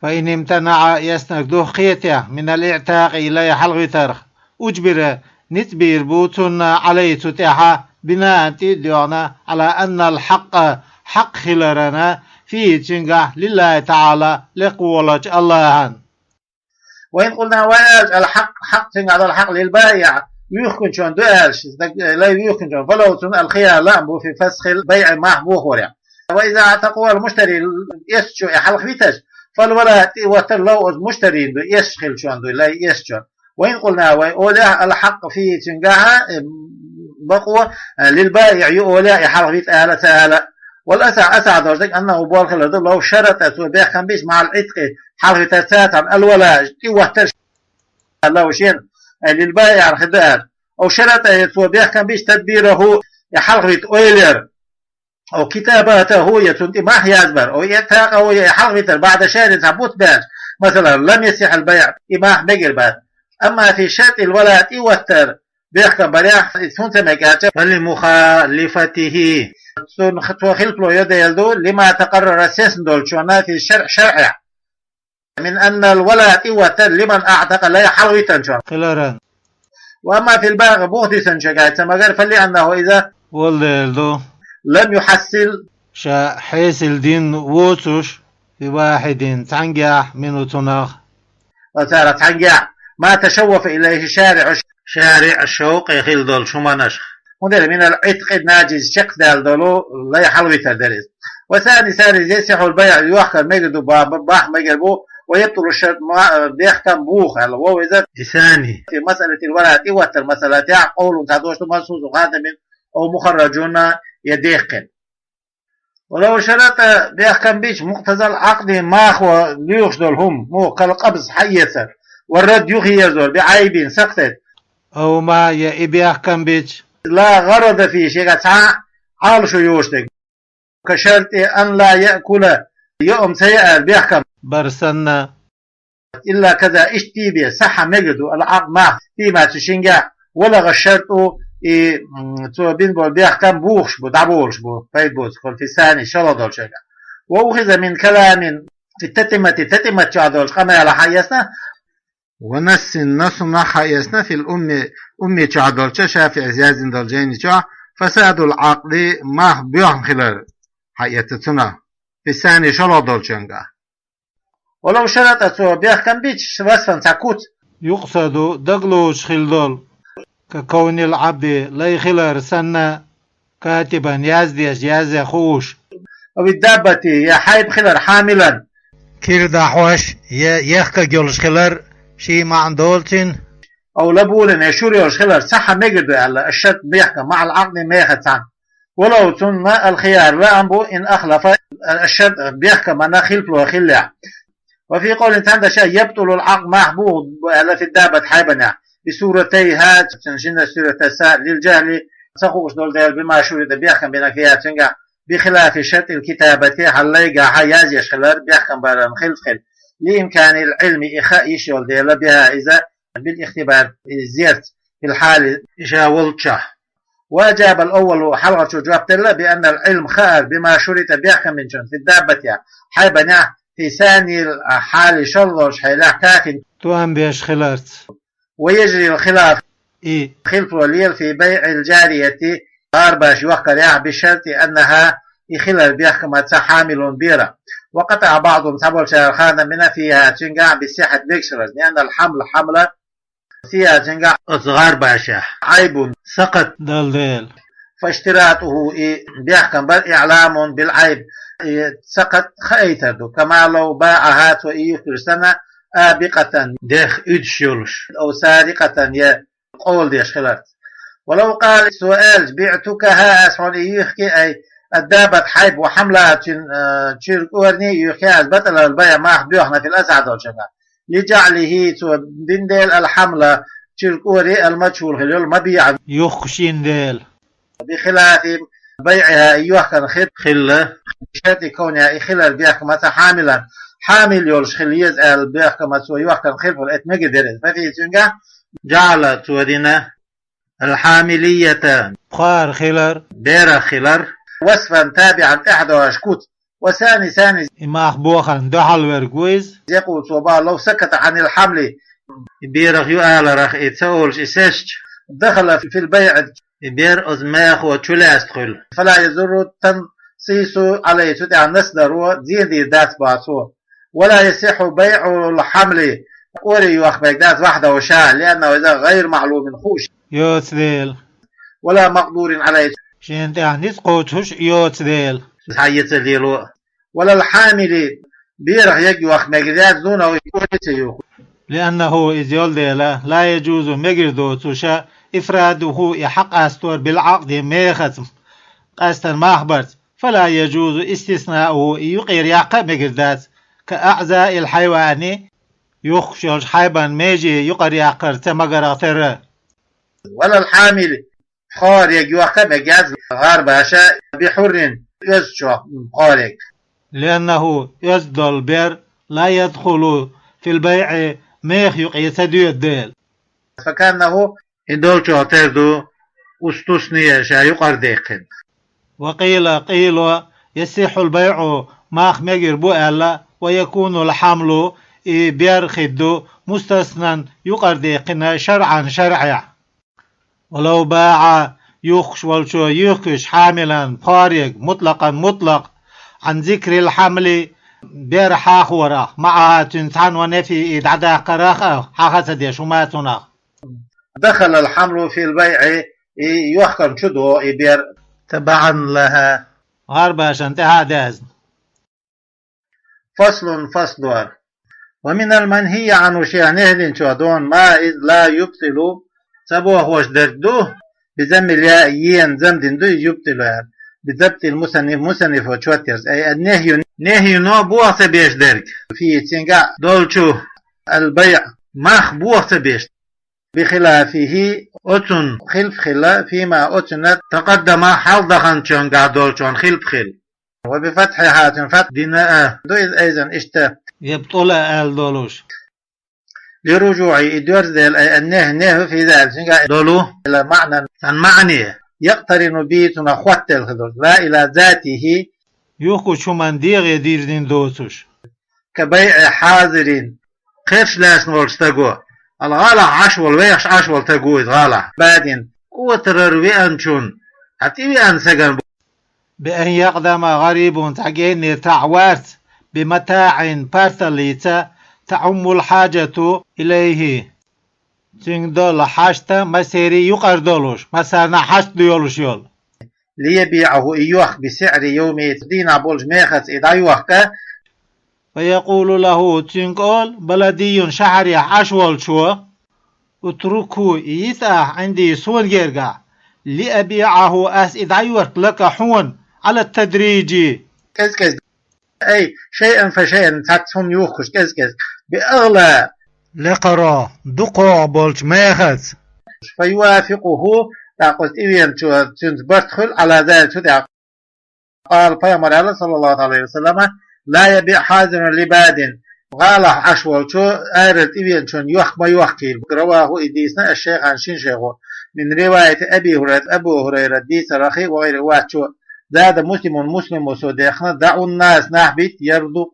فإن امتنع, эцнарг духа кхетахь, من الاعتاق, и лай хьалхавитарх, أجبر, ницкъ бийр бу цунна, عليه, цу тӀехь, بناء, тӀе а доьгӀна, على أن الحق, хьакъ хиларна, فيه, цуьнгахь, لله تعالى, лекха волчу АллахӀан. وإن قلنا, вай аьлча, الحق, хьакъ цуьнгахь долу хьакъ للبائع, вуьйхкинчун ду аьлча, стаг, лай вуьйхкинчун, فله, цунна الخيار, лаам бу في فسخ البيع, мах бохор. وإذا أعتقه المشتري, эцначо и хьалхавитарш, فالولاء, тӀе а ваттар, له, оцу муштарина ду, эцаш хиллачун ду, лай эцначун. وإن قلنا, вай олехь, الحق فيه, цуьнгахь, э, бакъо, э, للبائع ю олехь, и хьалхавита ала ца ала. والأصح, асахь долчу дерг, أنه, болх хилар ду, لو شرط, цо бехкам бича, مع العتق, хьалхавитарца цхьаьна, الولاء, тӀе а ваттар, لو, шена, э, للبائع хир ду аьлла. أو شرط, я цо бехкам бича, تدبيره, я хьалхавита ойла яр. أو كتابته, я цунна тӀе мах язбар, أو إعتاقه, я хьалхавитар, بعد شهر, цхьа бутт баьлча, масала, لم يصح البيع, и мах мегар бац. أما في شرط الولاء, тӀе а ваттар, бехкам барехь, иза хӀунда ца мега аьлча, فلمخالفته, цунна х-, цо хилпало йо дела ду, لما تقرر, сецна долчунна, في الشرع, шарӀехь. من أن الولاء, тӀе а ваттар, لمن أعتق, лай хьалхавитинчун хиларан. وأما في الباقي, бух дисинчуьнгахь ца мегар, فلأنه إذا, вала дела ду, لم يحصل, ша хьесал дина воцуш, في واحد, цхьаьнгахь, منه, цунах, царах цхьаьнгахь, ما تشوف إليه الشارع, шариӀа шовкъе хилла долчу хӀуманашха. ХӀунда аьлча, من العتق الناجز, чекхдаьлла долу лай хьалхавитар дара иза. والثاني, царах, يصح البيع, йохкар мегар ду, ба-, ба-, бахьа мегар бу, ويبطل الشرط, ма-, бехкам буху аьлла, вовза. الثاني, في مسألة الولاء, тӀе а ваттар масалатехь, قول, цхьа дош ду, منصوص, خادم, أو مخرج, я дехкина. ولو شرط, бехкам бича, مقتضى العقد, махо лоьхуш долу хӀума, муха, كالقبض, хьаэцар, والرد, юхаерзор, بعيب, сакхтет, أو ما, я и бехкам бича, لا غرض فيه, шегахь цхьа а Ӏалашо йоцуш дерг, كشرط أن لا يأكل, йоӀам ца яар бехкам бар санна, إلا كذا, иштта бен, صح, мегар ду, العقد, мах, فيما, цу шингахь, ولغى الشرط, и, м, цо бина болу бехкам бухуш бу, дӀаболуш бу, пайда боцург, في الثاني, шолгӀа долчуьнгахь. وأخذ من كلام في التتمة, татимат чохь долчу къамелах хьаэцна, ونص, нассунах хьаэцна, في الأم, умми чохь долчу, ШафиӀис яздина долчу жайни чохь, فساد العقد, мах боьхна хилар хьаэцна цунах, في الثاني, шолгӀа долчуьнгахь. ولو شرط, цо бехкам бича, وصفا, цхьа куц, يقصد, дагалоцуш хилла долу, ككون العبد, лай хилар санна, كاتبا, яздеш, язъян хууш, أو الدابة, я хьайба хилар, حاملا, кира дӀахьош, я ехкаг йолуш хилар, шен маьӀна долу цуьнан, أو لبونا, я шура йолуш хилар, صح, мегар ду аьлла, الشرط, бехкам, مع العقد, мехаца цхьаьна. ولو, цунна, الخيار, лаам бу, إن أخلف الشرط, бехкамна хилпало хиллехь. وفي قول, цхьана дашехь, يبطل العقد, мах буху бу аьлла, في الدابة, хьайбанехь, بصورتيها, цуьнан шина суьртаца, للجهل, ца хууш долу дела, بما شرط, бехкам бина, فيها, цуьнгахь, بخلاف شرط الكتابة, хьаллайгахьа яздеш хилар, бехкам баран хилла хила, لإمكان العلم, и хаа йиш йолу дела, بها, иза, بالاختبار, и зерца, في الحال, и ша волчохь. وأجاب الأول, хьалхарчо жоп делла, بأن العلم, хаар, بما شرط, бехкам бинчун, في الدابة, я хьайбанехь, في ثاني الحال, шолгӀа долчу хьелехь, كاف, тоам беш хиларца. ويجري الخلاف, и хилпало лела, في بيع الجارية, гӀарбаш йохкарехь, بشرط أنها, и хилар бехкамца, حامل, бера. وقطع بعضهم, цхьаболчара ханам бина, فيها, цуьнгахь, بالصحة, мегаш хиларца, لأن الحمل, хьамла, فيها, цуьнгахь, оцу гӀарбашехь, عيب, сакхат долу дела. فاشتراطه, и бехкам бар, إعلام بالعيب, и сакхат хаийтар ду, كما لو باعها, цо и юхкуьйсу санна, آبقة, дегӀ уьдуш йолуш, أو سارقة, я къола деш хиларца. ولو قال, цо аьлча, بعتكها, ас хьуна и юхки, أي الدابة, хьайба, وحملها, цуьнан, а, чуьра кӀорни а юхки ас, بطل البيع, мах боьхна, في الأصح, долчуьнгахь. لجعله, цо бина дела, الحمل, чуьра кӀори, المجهول, хила йолу, مبيعا, юхкуш йина дела. بخلاف بيعها, и йохкарна хи-, хилла, بشرط كونها, и хилар бехкамца, حاملا, хьамил йолуш хила еза аьлла, бехкамца цо йохкарна хилла, это мегар дара иза. ففيه, цуьнгахь, جعل, цо дина, الحاملية, пхьор хилар, берах хилар, وصفا تابعا, тӀаьхьадогӀуш куц, والثاني, цхьаьна, и мах бохарна дуьхьал верг ву иза, يقول, цо боху, لو سكت عن الحمل, и берах ю аларах и ца олуш, и сецча, دخل في البيع, и бер оцу махо чулаьцна хуьлу, فلا يضر التنصيص عليه, цу тӀехь насс даро зен дийр дац, боху цо. ولا يصح بيع الحمل, Къора йохка мегаргдац وحده ша, لأنه إذا غير معلوم хууш йоцу дела. ولا مقدور عليه. Шена тӀехь ницкъ кхочуш йоцу дела. Цхьа йица лело. ولا الحامل, берах ерг йохка мегаргдац, دونه, и къора ца йохуш. لأنه, иза йолу дела, لا يجوز, мегар доцуш, إفراده, и хьакъ къастор, بالعقد, мехаца, къаьстина мах барца. فلا يجوز استثناؤه, и юкъера яккха а мегар дац, كأعضاء الحيوان, юхкуш йолчу хьайбан меже юкъара яккхар ца магаргӀа терра. ولا الحامل, пхьор ерг йохка а мегаргдац гӀарбаша, بحر, оьзда чохь пхьор ерг. لأنه, оьзда долу бер, لا يدخل في البيع, меха юкъе ца доьду дела. فكأنه, и долчохь тера ду, استثني, ша юкъара даьккхина. وقيل, къийла, يصح البيع, мах мегар бу аьлла, ويكون الحمل, и бер хир ду, مستثنى, юкъара даьккхина, شرعا, шарӀехь. ولو باع, юхкуш волчо юхкуш, حاملا, пхьор ерг, مطلقا, мутлакъ, عن ذكر الحمل, бер хьахорах, معها, цуьнан цхьаьна, والنفي, и дӀадаккхарах а, хьаха ца деш хӀума цунах. دخل الحمل في البيع, и йохкарна чу догӀу и бер, تبعا لها, гӀарбашна тӀаьхьа а даьзна. فصل, фаслор. ومن المنهي عنه, шех нехь динчух ду, ما, иза, لا يبطل, ца бохош дерг ду, بضم الياء, йен зам дина ду, иза يبطل аьлла. بضبط المصنف, мусаннифо чот ярца. أي النهي, нехьйо, бохо ца беш дерг, فيه, цуьнгахь долчу, البيع, мах бохо ца беш. بخلافه, оцунна хилаф хилла, فيما, оцунна, تقدم, хьалха даханчуьнгахь долчунна хилаф хилла. وبفتحها, цуьнан фатхь дина а ду иза, أيضا, иштта, يبطل аьлла долуш. لرجوعه, и доьрза дела, أي النهي, нехьо, في ذلك, цуьнгахь долу, إلى معنى, цхьана маьӀне, يقترن به, цунах хоттаделла хир долуш, لا إلى ذاته, юхкучу хӀуманна дегӀе дирзина доцуш. كبيع حاضر, кхерч лаьцна волчу стага, гӀалахь Ӏаш волу, вехаш Ӏаш волу стаг ву иза гӀалахь, باد, кӀотарара веанчунна, хьан тӀевеана стагана бу. بأن يقدم غريب, цхьа геннара таӀ варца, بمتاع, парталлица, تعم الحاجة إليه, цуьнга долу хьашта массеран юкъара долуш, массарна хьашт йолуш йолу. ليبيعه, и йохка, بسعر يومه, дийнахь болчу мехаца и дӀайохка. فيقول له, цуьнга олу, بلدي, шахьарехь Ӏаш волчо, اتركه, и йита ахь, عندي, суна гергахь, لأبيعه, ас и дӀайохка, لك, хьуна, على التدريج, кӀез-кӀезиг, أي شيئا فشيئا, цхьацца хӀума юхкуш кӀез-кӀезиг, بأغلى, лекхаро, дукхагӀа болчу мехаца. فيوافقه, тӀаккха оцу тӀевеанчо цуьнца барт хуьлу, على ذلك, цу тӀехь. قال, пайхамара аьлла, صلى الله عليه وسلم: لا يبع حاضر لباد, гӀалахь Ӏаш волчо арара тӀевеанчунна йохка ма йохкийла. رواه, и дийцина, الشيخان, шина шайхо. من رواية أبي هريرة, Абу Хурайрас дийцарехь, وغيره, ваччо. زاد مسلم, Муслимо цо дехна: دعوا الناس, нах битта, يرزق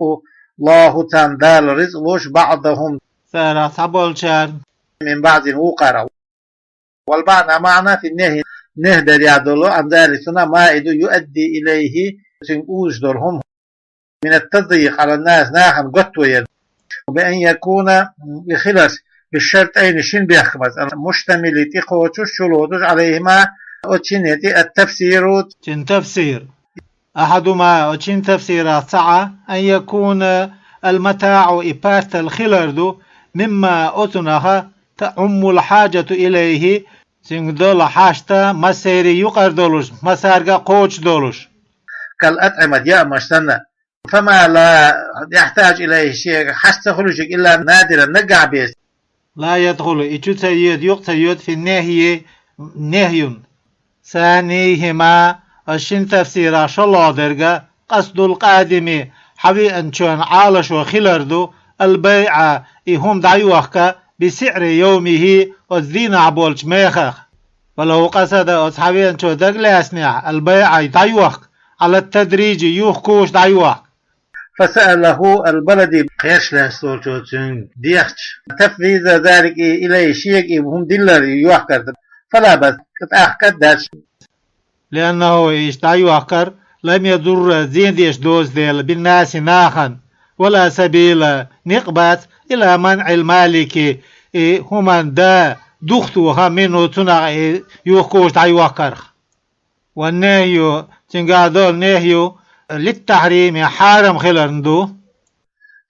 الله, царна Дала рицкъ луш, بعضهم, царах цхьаболчарна, من بعض, вукхарах. والمعنى, маьӀна, في النهي, нехь дарехь долу, عن ذلك, цунах, ما, и ду, يؤدي إليه, цуьнга узуш долу хӀума, من التضييق على الناس, нахана готто яр. وبأن يكون, и хиларх, بالشرطين, шина бехкамца, المشتمل, тӀекхочуш, чулоцуш, عليهما, оцу шинна тӀе, التفسير, цуьнан тафсир. أحدهما, оцу шинна тафсирах цхьаъ, أن يكون المتاع, и партал хилар ду, مما, оцунах, تعم الحاجة إليه, цуьнга долу хьашта массеран юкъара долуш, массаьрга а кхочуш долуш. كالأطعمة, яамаш санна. فما لا يحتاج إليه, шега хьашт ца хуьлуш ерг, إلا نادرا, наггахь бен. لا يدخل, и чу ца йоьду, юкъа ца йоьду, في النهي, нехьйун. ثانيهما, оцу шинна тафсирах шолгӀа дерг, قصد القادم, хьавеанчун Ӏалашо хилар ду, البيع, и хӀума дӀайохка, بسعر يومه, оцу дийнахь болчу мехах. ولو قصد, оцу хьавеанчо дагалаьцнехь, البيع, и дӀайохка, على التدريج, юхкуш дӀайохка. فسأله البلدي, кхерч лаьцна волчо цуьнга дехча, تفويض ذلك إليه, шега и хӀума диллар, йохкар. فلا بأس, тӀаккха кӀаддаьрш. لأنه, иштта дӀайохкар, لم يضر, зен деш доцу дела, بالناس, нахана, ولا سبيل, некъ бац, إلى منع المالك, и хӀуман да духтоха, منه, цунах, и юхкуш дӀайохкарх. والنهي, цуьнгахь долу нехью, للتحريم, хьарам хиларна ду.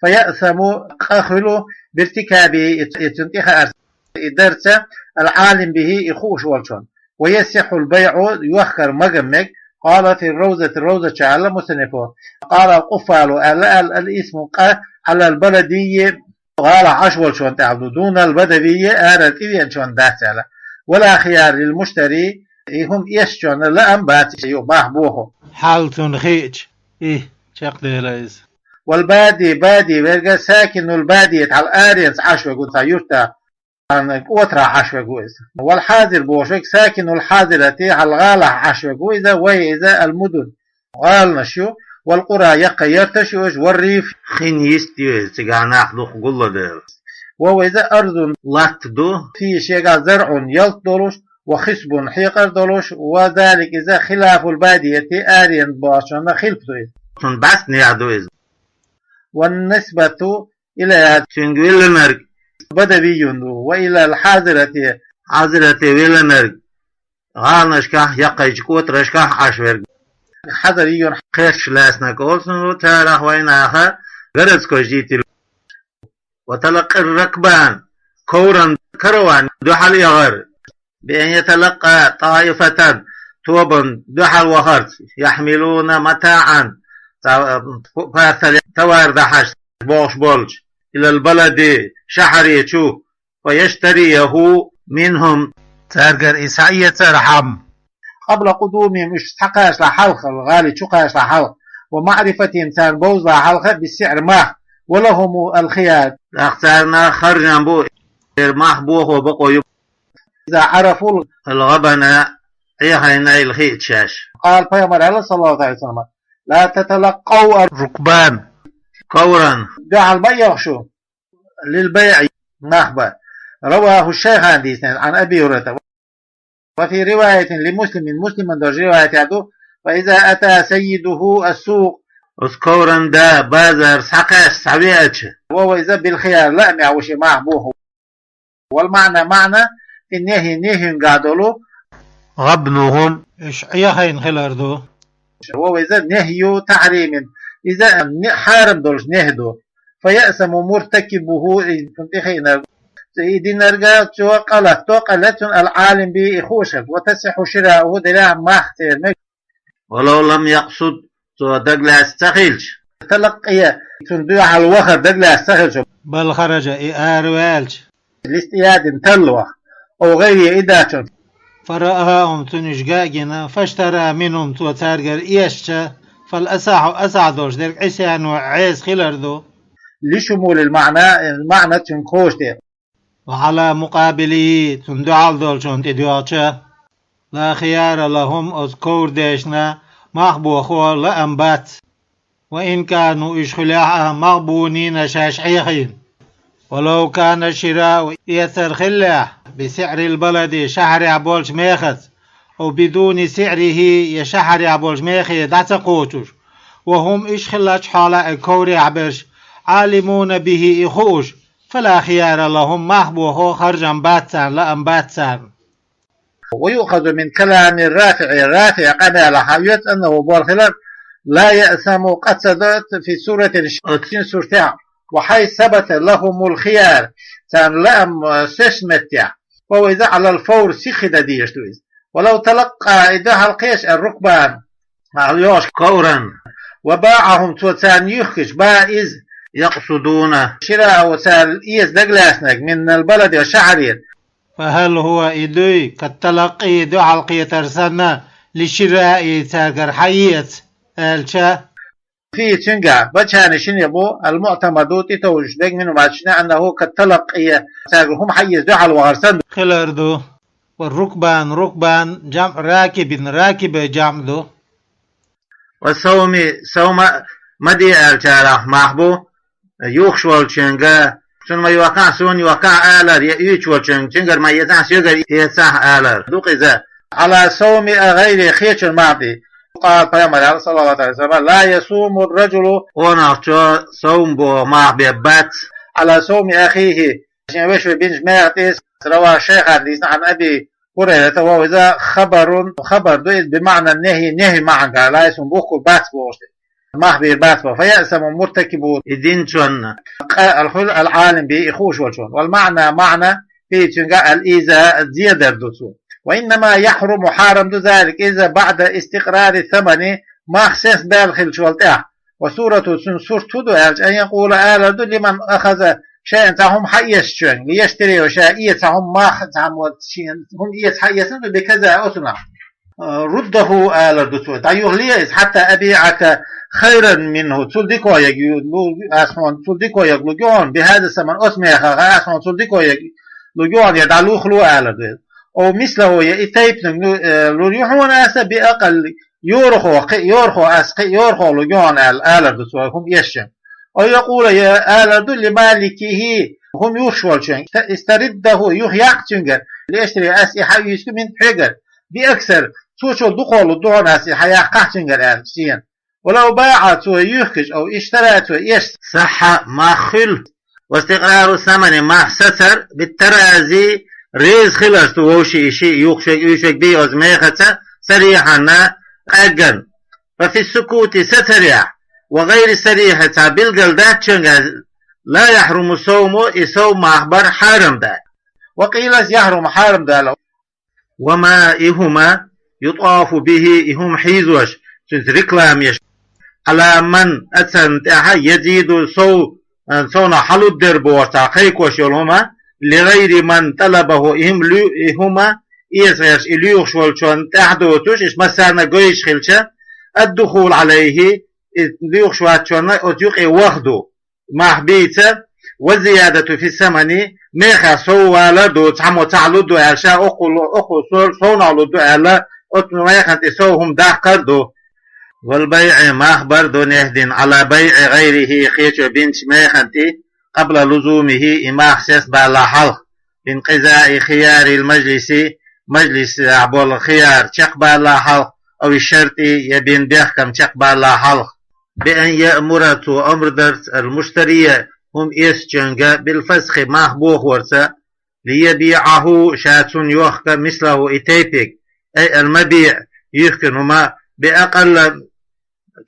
فيأثم, къа хуьлу, بارتكابه, и, и цунна тӀехаарца, и дарца, العالم به, и хууш волчунна. ويصح البيع, йохкар магам мег, قال في الروضة, ровзача аьлла мусаннифо. قال القفال, аьлла, аьлла, الإثم, къа, على البلدي, гӀалахь Ӏаш волчунна тӀехь ду, دون البدوي, арара тӀевеанчунна дац аьлла. ولا خيار للمشتري, и хӀума эшначунна лаам бац, ю, мах боху. Хьал цунна хиъча, и, чекхдела иза. والبادي, бади верг, ساكن البادية, хьал аренца Ӏаш верг ву цхьа юьртахь, цхьана кӀотарахь Ӏаш верг ву иза. والحاضر бохуш верг, ساكن الحاضرة, хьал гӀалахь Ӏаш верг ву иза, وهي, иза, المدن, гӀаланаш ю, والقرى, яккхий ярташ ю уьш, والريف, хин йист ю иза, цигахь нах дукха гулладелла. وهو, иза, أرض, латта ду, فيه, шегахь, زرع, ялта долуш, وخصب, хьекъар долуш, وذلك, иза, خلاف البادية, аренна бохучунна хилпа ду иза. Цунна бӀаьстенехь ду иза. والنسبة إليها, цуьнга виллинарг, بدوي ду, وإلى الحاضرة, хьазирате виллинарг, гӀаланашкахь, яккхийчу кӀотарашкахь Ӏаш верг. حضري, кхерчаш лаьцнарг олу цунах, царах вайнаха городской житель. وتلقي الركبان, ковран караван дуьхьал эгӀар. بأن يتلقى طائفة, тобанна дуьхьал вахарца, يحملون متاعا, цхьа, м, парсале товар дахьаш бохуш болчу, إلى البلد, шахьаре чу, فيشتريه منهم, цаьргара и схьаэцархьама. قبل قدومهم, уьш схьакхачалахь хьалха, гӀали чу кхачалахь хьалха, ومعرفتهم, царна бовзалахь хьалха, بالسعر, мах, ولهم الخيار, тӀаккха царна харжам бу, церан мах бохо бакъо ю. إذا عرفوا الغبن, Ӏехийна айла хиъча шаьш. قال, пайхамар аьлла, صلى الله عليه وسلم: لا تتلقوا الركبان, ковран дуьхьал ма эха шу, للبيع, мах бан. رواه الشيخان, дийцинера, عن أبي هريرة. وفي رواية لمسلم, Муслиман долчу риваятехь ду: فإذا أتى سيده السوق, оцу ковран да базар схьакхаьчча, схьавеача, وهو, иза, بالخيار, лаамехь ву шен мах боху. والمعنى, маьӀна, في النهي, нехьуьнгахь долу, غبنهم, уьш Ӏехийна хилар ду. وهو, иза, نهي تحريم, иза не-, хьарам долуш нехьи ду. فيأثم مرتكبه, и цунна тӀехиънарг, и динарг, цо къа латто, къа ле цунна, العالم به, и хууш хилча, وتصح شراؤه, делахь мах церан мег. ولو لم يقصد, цо дагалаьцна ца хилча. تلقي, цунна дуьхьал вахар дагалаьцна ца хилча. بل خرج, и араваьлча. لاصطياد, талла ваха. أو غيره, и дачунна. فرآهم, цунна уьш ган а гина, فاشترى منهم, цо цаьргара эшча, فالأصح, асахь долуш дерг, عصيانه, Ӏеса хилар ду. لشمول المعنى, маьӀна цуьнга кхочушде. وعلى مقابله, цунна дуьхьал долчунна тӀе доьгӀча, لا خيار لهم, оцу ковра дешна мах бохо лаам бац. وإن كانوا, уьш хуьлехь а, مغبونين, шаьш Ӏехийна. ولو كان الشراء, эцар хиллехь, بسعر البلد, шахьарехь болчу мехаца, أو بدون سعره, я шахьарехь болчу мехе дӀа ца кхочуш, وهم, уьш хиллачу хьолахь, и коврехь берш, عالمون به, и хууш, فلا خيار لهم, мах бохо харжам бац царна, лаам бац царна. ويؤخذ من كلام الرافعي, РафиӀ къамелах хьаоьцу, أنه, боху хилар, لا يأثم, къа ца до, في السورة, шин суртехь, وحيث ثبت لهم الخيار, царна лаам, э, сеш меттехь, وهو, иза, على الفور, сихха дан дезаш ду иза. ولو تلقى, и дуьхьал кхеча, الركبان, хьал йогӀуш ковран, وباعهم, цо царна юьхкича, باع, иза, يقصدون شراءه, цара эца дагалаьцнарг, من البلد, шахьарера. فهل هو, и дуй, كالتلقي, дуьхьал кхетар санна, للشراء, цаьргара хьаэца, аьлча? فيه, цуьнгахь, وجهان, шина бу, المعتمد, тӀетовжуш дерг, منهما, цу шинна, أنه كالتلقي, цаьргара хӀума хьаэца дуьхьал вахар санна, хилар ду. والركبان, рукбан, جمع راكب, ракибе جمع ду. والصوم, савма ма де аьллачарах мах бу, юхуш волчуьнга, цунна ма йохкахь, суна йохкахь алар, я уьйцуш волчуьнга, цуьнгара ма эцахь, соьгара эцахь алар. Ду-кх иза. على صوم غيره, кхечун мах бе. قال, пайхамар аьлла, صلى الله عليه وسلم: لا يصوم الرجل, къонахчо савма боху мах бе бац, على صوم أخيه, шен веший бинчу мехах тӀе из, رواه الشيخان, дийцина, عن أبي هريرة, وهو, иза, خبر, хабар ду иза, بمعنى النهي, нахьи маӀан гӀолла, лайсун бухку бац бохуш. Мах бийр бац бо, فيأثم مرتكبه, и динчунна къа хуьлу, العالم به, и хууш волчунна. والمعنى, маӀна, فيه, цуьнга, الإيذاء, зен дар ду цо. وإنما يحرم, хьарам ду, ذلك, иза, بعد استقرار الثمن, мах сес баьлла хиллачул тӀаьхьа. وصورته, цуьнан сурт хӀун ду аьлча, أن يقول, алар ду, لمن أخذ شيئا, цхьа хӀума хьаэцначуьнга, ليشتريه, ша эца хӀума, мах, цхьа хӀума, шен хӀума эца хьаэцна ду, بكذا, оцунах. رده, алар ду цо, дӀайохале иза, حتى أبيعك خيرا منه, цул дикаег ю-, лу-, ас хьуна цул дикаег лургья хьуна, بهذا الثمن, оцу мехах ас хьуна цул дикаег лургья хьуна, я дӀайохало, алар ду иза. أو مثله, я и тайпаниг, э, лур ю хьуна аса, بأقل, йорахо, кхин а йорахо, ас кхин а йорахо лургья хьуна аьлла, алар ду цо, хӀума эцначуьнга. أو يقول, я алар ду, لمالكه, хӀума юхуш волчуьнга, استرده, юхаяккха цуьнгара, لأشتريه, ас и хьаийцалу منك, хьоьгара, بأكثر, цо чул дукхах лургда хьуна ас и хьаяккхахь цуьнгара аьлла, шена. ولو باع, цо юьхкича, أو اشترى, цо эцча, صح, мах хуьлу. واستقرار الثمن, мах сацар, بالتراضي, реза хиларца ду вовшийн и шиъ, юхуш верг, уьйш верг бий оцу мехаца, صريحا, къеггина. ففي السكوت, сацарехь, وغير الصريح, цхьа билггал даьчуьнгахь, لا يحرم الصوم, и сов, мах бар хьарам дац. وقيل, يحرم, хьарам ду аьлла. وما, и хӀума, يطاف به, и хӀума хьийзош, цуьнца реклама еш, على من, оцунна тӀехь, يزيد, сов, а, совнах хьалургдер бохуш, цхьа кхайкхош йолу хӀума, لغير من طلبه, и хӀума лу-, и хӀума эца гӀерташ, и лоьхуш волчунна тӀехь доцуш, иштта массарна а гойтуш хилча, الدخول عليه, и лоьхуш вацчунна оцу юкъе ваха ду. Мах бийца, والزيادة في الثمن, мехах сов валар ду, цхьаммо цхьаъ лургда аьлла, ша окхо лу-, окхо со-, совнах лургда аьлла, оцу механа тӀе сов хӀума даккхар ду. والبيع, мах бар ду нахьдина, على بيع غيره, кхечо бинчу механа тӀе, قبل لزومه, и мах сес баллале хьалха, بانقضاء خيار المجلس, мажлисехь болу хияр чекхбаллале хьалха, أو الشرط, я бина бехкам чекхбаллале хьалха. بأن يأمر, цо омра дарца, المشتري, хӀума эцначуьнга, بالفسخ, мах бохорца, ليبيعه, ша цунна йохка, مثله, и тайпаниг, أي المبيع, юьхкина хӀума, بأقل,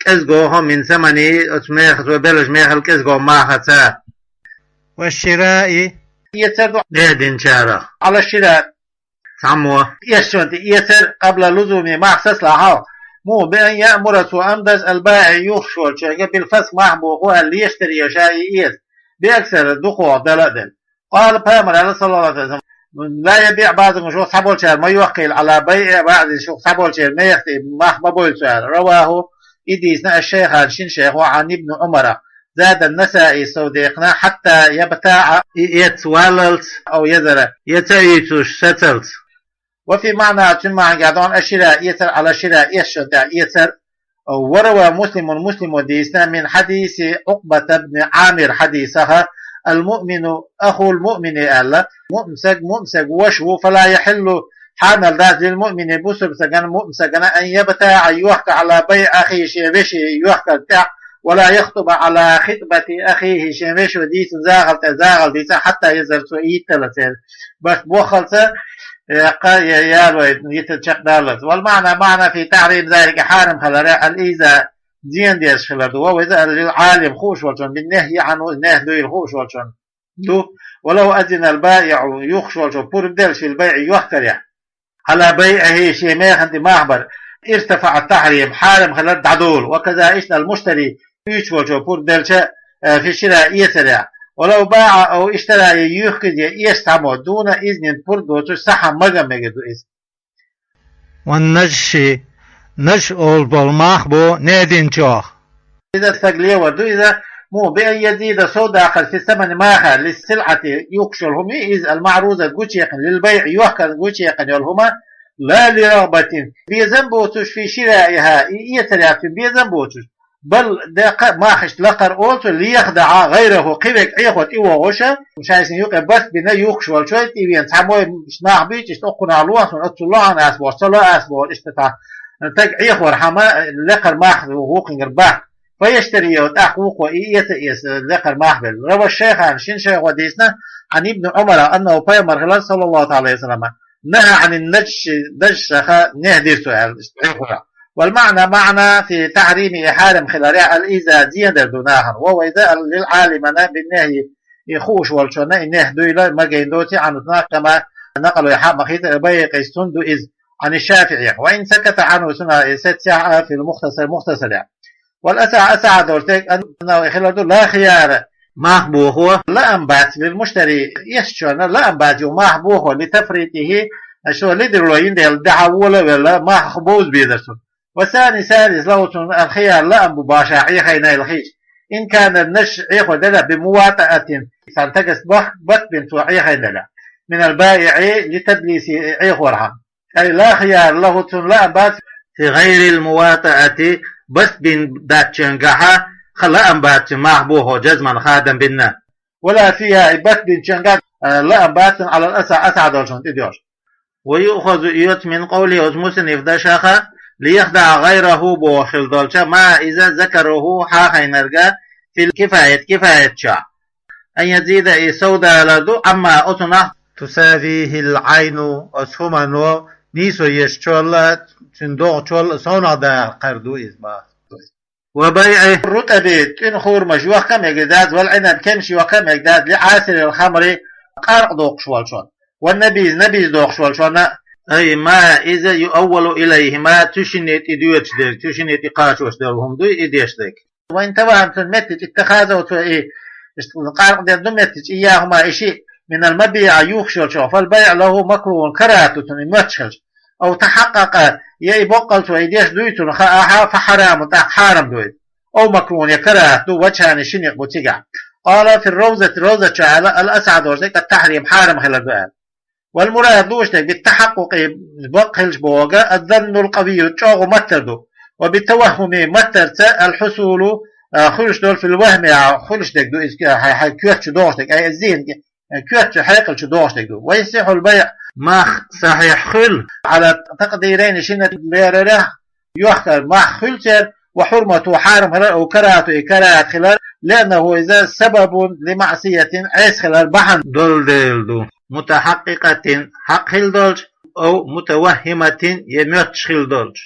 кӀезгохо, من ثمنه, оцу мехаца, цо беллачу мехал кӀезгохо махаца. والشراء, эцар ду нахьдинчарах, على الشراء, цхьаммо эцначунна тӀе эцар, قبل لزومه, мах сацале хьалха. Муха? بأن يأمر, цо омра дарца, البائع, юхуш волчуьнга, بالفسخ, мах бохо аьлла, ليشتري, ша и эца, بأكثر, дукхох дала а делла. قال, пайхамара аьлла, صلى الله عليه وسلم: لا يبيع بعضكم, шух цхьаболчара ма йохкийла, على بيع بعض, шух цхьаболчеран меха тӀе мах ма бойла цо аьлла. رواه, и дийцина, الشيخان, шина шайхо, عن ابن عمر. زاد النسائي, сов декхна, حتى يبتاع, и эцна валлалц, أو يذر, я ца уьйцуш сацалц. وفي معناه, цуьнан маьӀнехь догӀу, الشراء, эцар, على الشراء, эцначунна тӀехь эцар. وروى مسلم, Муслимо дийцина, من حديث عقبة بن عامر, хьадисах, المؤمن أخو المؤمن, аьлла, муъмин стаг муъмин стеган ваша ву, فلا يحل, хьанал дац, للمؤمن, бусалба стагана, муъмин стагана, أن يبتاع, йохка, على بيع أخيه, шен вешин йохкар тӀехь, ولا يخطب على خطبة أخيه, шен вешо дийцина захар тӀе захар дийца, حتى يذر, цо йитталц церан. Баш боххалца, э, кхо я-, ялой йиттар чекхдаллалц. والمعنى, маьӀна, في تحريم ذلك, хьарам хилар, الإيذاء, зен деш хилар ду. وهو, иза, للعالم, хууш волчунна, بالنهي عنه, нахь дуйла хууш волчунна ду. ولو أذن البائع, юхуш волчо пурба делча, في البيع, йохкарехь, على بيعه, шен механа тӀе мах бар, ارتفع التحريم, хьарам хилар дӀадолу. وكذا, иштта, المشتري, уьйцуш волчо пурба делча, э, في الشراء, эцарехь. ولو باع أو اشترى, я юьхкира, я эцна цхьаммо, دون إذن, пурба доцуш, صح, мага а мегар ду иза. والنجش, нажш олуш болу мах бу нахьдинчох. Иза стаг левар ду иза, муха? بأن يزيد, сов даккхар, في الثمن, махах, للسلعة, юхуш йолу хӀума ю иза, المعروضة, гучуяьккхина, للبيع, йохкарна гучуяьккхина йолу хӀума, لا لرغبة, безам боцуш, في شرائها, и эцарехь цуьнан безам боцуш. بل, даккха, мах иштта лакхара олу цо, ليخدع غيره, кхин верг Ӏехо тӀевогӀуш, шайшинна юкъе барт бина юхуш волчо, тӀевеана цхьаммо, иштта нах буьйцу, иштта окхунах лохьа суна, оццул лохьа ас бохуш, ца ло ас бохуш, иштта цхьа стаг Ӏехорхьама, лакхара мах вукхуьнгара бахка. فيشتريه, тӀаккха вукхо и эца эца лекхара мах белла. روى الشيخان, шин шайхо дийцина, عن ابن عمر أنه, пайхамар хилар, صلى الله عليه وسلم, نهى عن النجش, нажшаха нехь дира цо аьлла, иштта Ӏехо. والمعنى, маьӀна, في تحريمه, хьарам хиларехь, الإيذاء, зенадар ду нахана, وهو إيذاء للعالمين بالنهي, и хууш волчунна и нехь дуйла, магийна доций, عنه, цунах, كما نقله, хьа а ма хийтар, البيهقي, цунна ду иза, عن الشافعي, وإن سكت عنه, цунах и сеццехь а, في المختصر, мухтасарехь. والأصح, асахьа долчу дерг, أنه, и хилар ду, لا خيار, мах бохо, лаам бац, للمشتري, эцначунна лаам бац, юха мах бохо, لتفريطه, шо ледарло йина дела, дехьа вола а велла, мах бовза безар цунна. والثاني, саьрис лахуцун, الخيار, лаам бу башха Ӏехайна хилча. إن كان النجش, Ӏехо делахь, بمواطأة, цхьана стагас бат-, бат бина цо Ӏехайна делахь, من البائع لتدليسه, Ӏехорхьама. أي لا خيار له, цунна лаам бац, في غير المواطأة, бат бина дацчуьнгахьа, ха лаам бац цуьнан мах бохо, جزما, хадам бина. ولا فيها, и бат бинчуьнгахь, а, лаам бац цунна, على الأصح, асахьа долчунна тӀедоьжуш. ويؤخذ, оьцу, من قوله, оцу мусаннифа дашаха, ليخدع غيره бохуш хила долча, ما, иза, ذكره, хьахийнарг, في الكفاية, кифаят чохь. أن يزيد, и совдалар ду, عما, оцунах, تساويه العين, оцу хӀумано нийсо еш чолла, цуьнан догӀа чолла совнах дахар ду иза, боху. وبيع الرطب, тӀуьна хурмаш йохка а мегар дац, والعنب, кемсаш йохка а мегар дац, لعاصر الخمر, къаркъа доккхуш волчунна, والنبيذ, набиз доккхуш волчунна, أي ما, иза, يؤول إليهما, цу шинна тӀе доьдуш дерг, цу шинна тӀе кхачош долу хӀума дуй и деш дерг. وإن توهم, цунна меттачу, اتخذه, цо и, иштта къаркъа деш ду меттачу, إياهما, и шиъ, من المبيع, юхуш йолчух, فالبيع له مكروه, карахӀат ду цунна и моьттуш хилча. أو تحقق, я и боккъал цо и деш дуй цунна хаахь, فحرام, тӀаккха хьарам ду иза. أو مكروه, я карахӀат ду, وجهان, ши некъ бу цигахь. قال في الروضة, ровзат чу аьлла, الأصح, долуш дерг, التحريم, хьарам хилар ду аьлла. والمراد, лууш дерг, بالتحقق, бакъ хилча бохург, الظن القوي, чӀогӀа маттар ду. وبالتوهم, маттарца, الحصول, а, хуьлуш долу, في الوهم, а, хуьлуш дерг ду иза, хьайн, хьайн коьрта чу догӀуш дерг, أي الذهن, а, коьрта чу, хьекъал чу догӀуш дерг ду. ويصح البيع, мах сахьихь хуьлу, على تقديرين, шина лерарехь, йохкар мах хуьлу церан, وحرمته, хьарам хилар, أو كراهته, и карахӀат хилар, لأنه, иза, سبب لمعصية, Ӏеса хилар бахьана долу дела ду, متحققة, хьакъ хила долчу, أو متوهمة, я моьттуш хила долчу.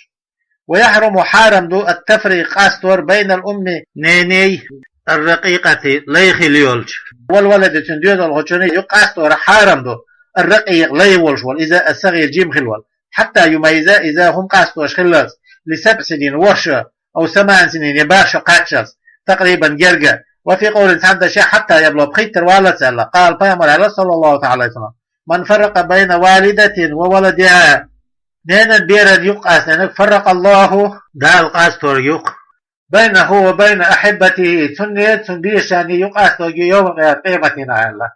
ويحرم, хьарам ду, التفريق, къастор, بين الأم, неней, الرقيقة, лай хила йолчу, والولد, цуьнан доьзалхочун, юкъа къастор хьарам ду, الرقيق, лай волуш волу, иза, الصغير, жима хила волу, حتى يميز, иза, хӀума къастош хиллалц, لسبع سنين, ворхӀ шо, أو ثمان سنين, я бархӀ шо кхаччалц, تقريبا, герга. وفي قول, цхьана дашехь, حتى يبلغ, пхийттара валлалц аьлла. قال, пайхамара аьлла, صلى الله تعالى عليه وسلم: من فرق بين والدة وولدها, ненан беран юкъа къастийнарг, فرق الله, Дала къасторг юкъа, بينه وبين أحبته, цуьнан, цуьнан берашан юкъа къасторг, يوم القيامة, къематдийнахь аьлла.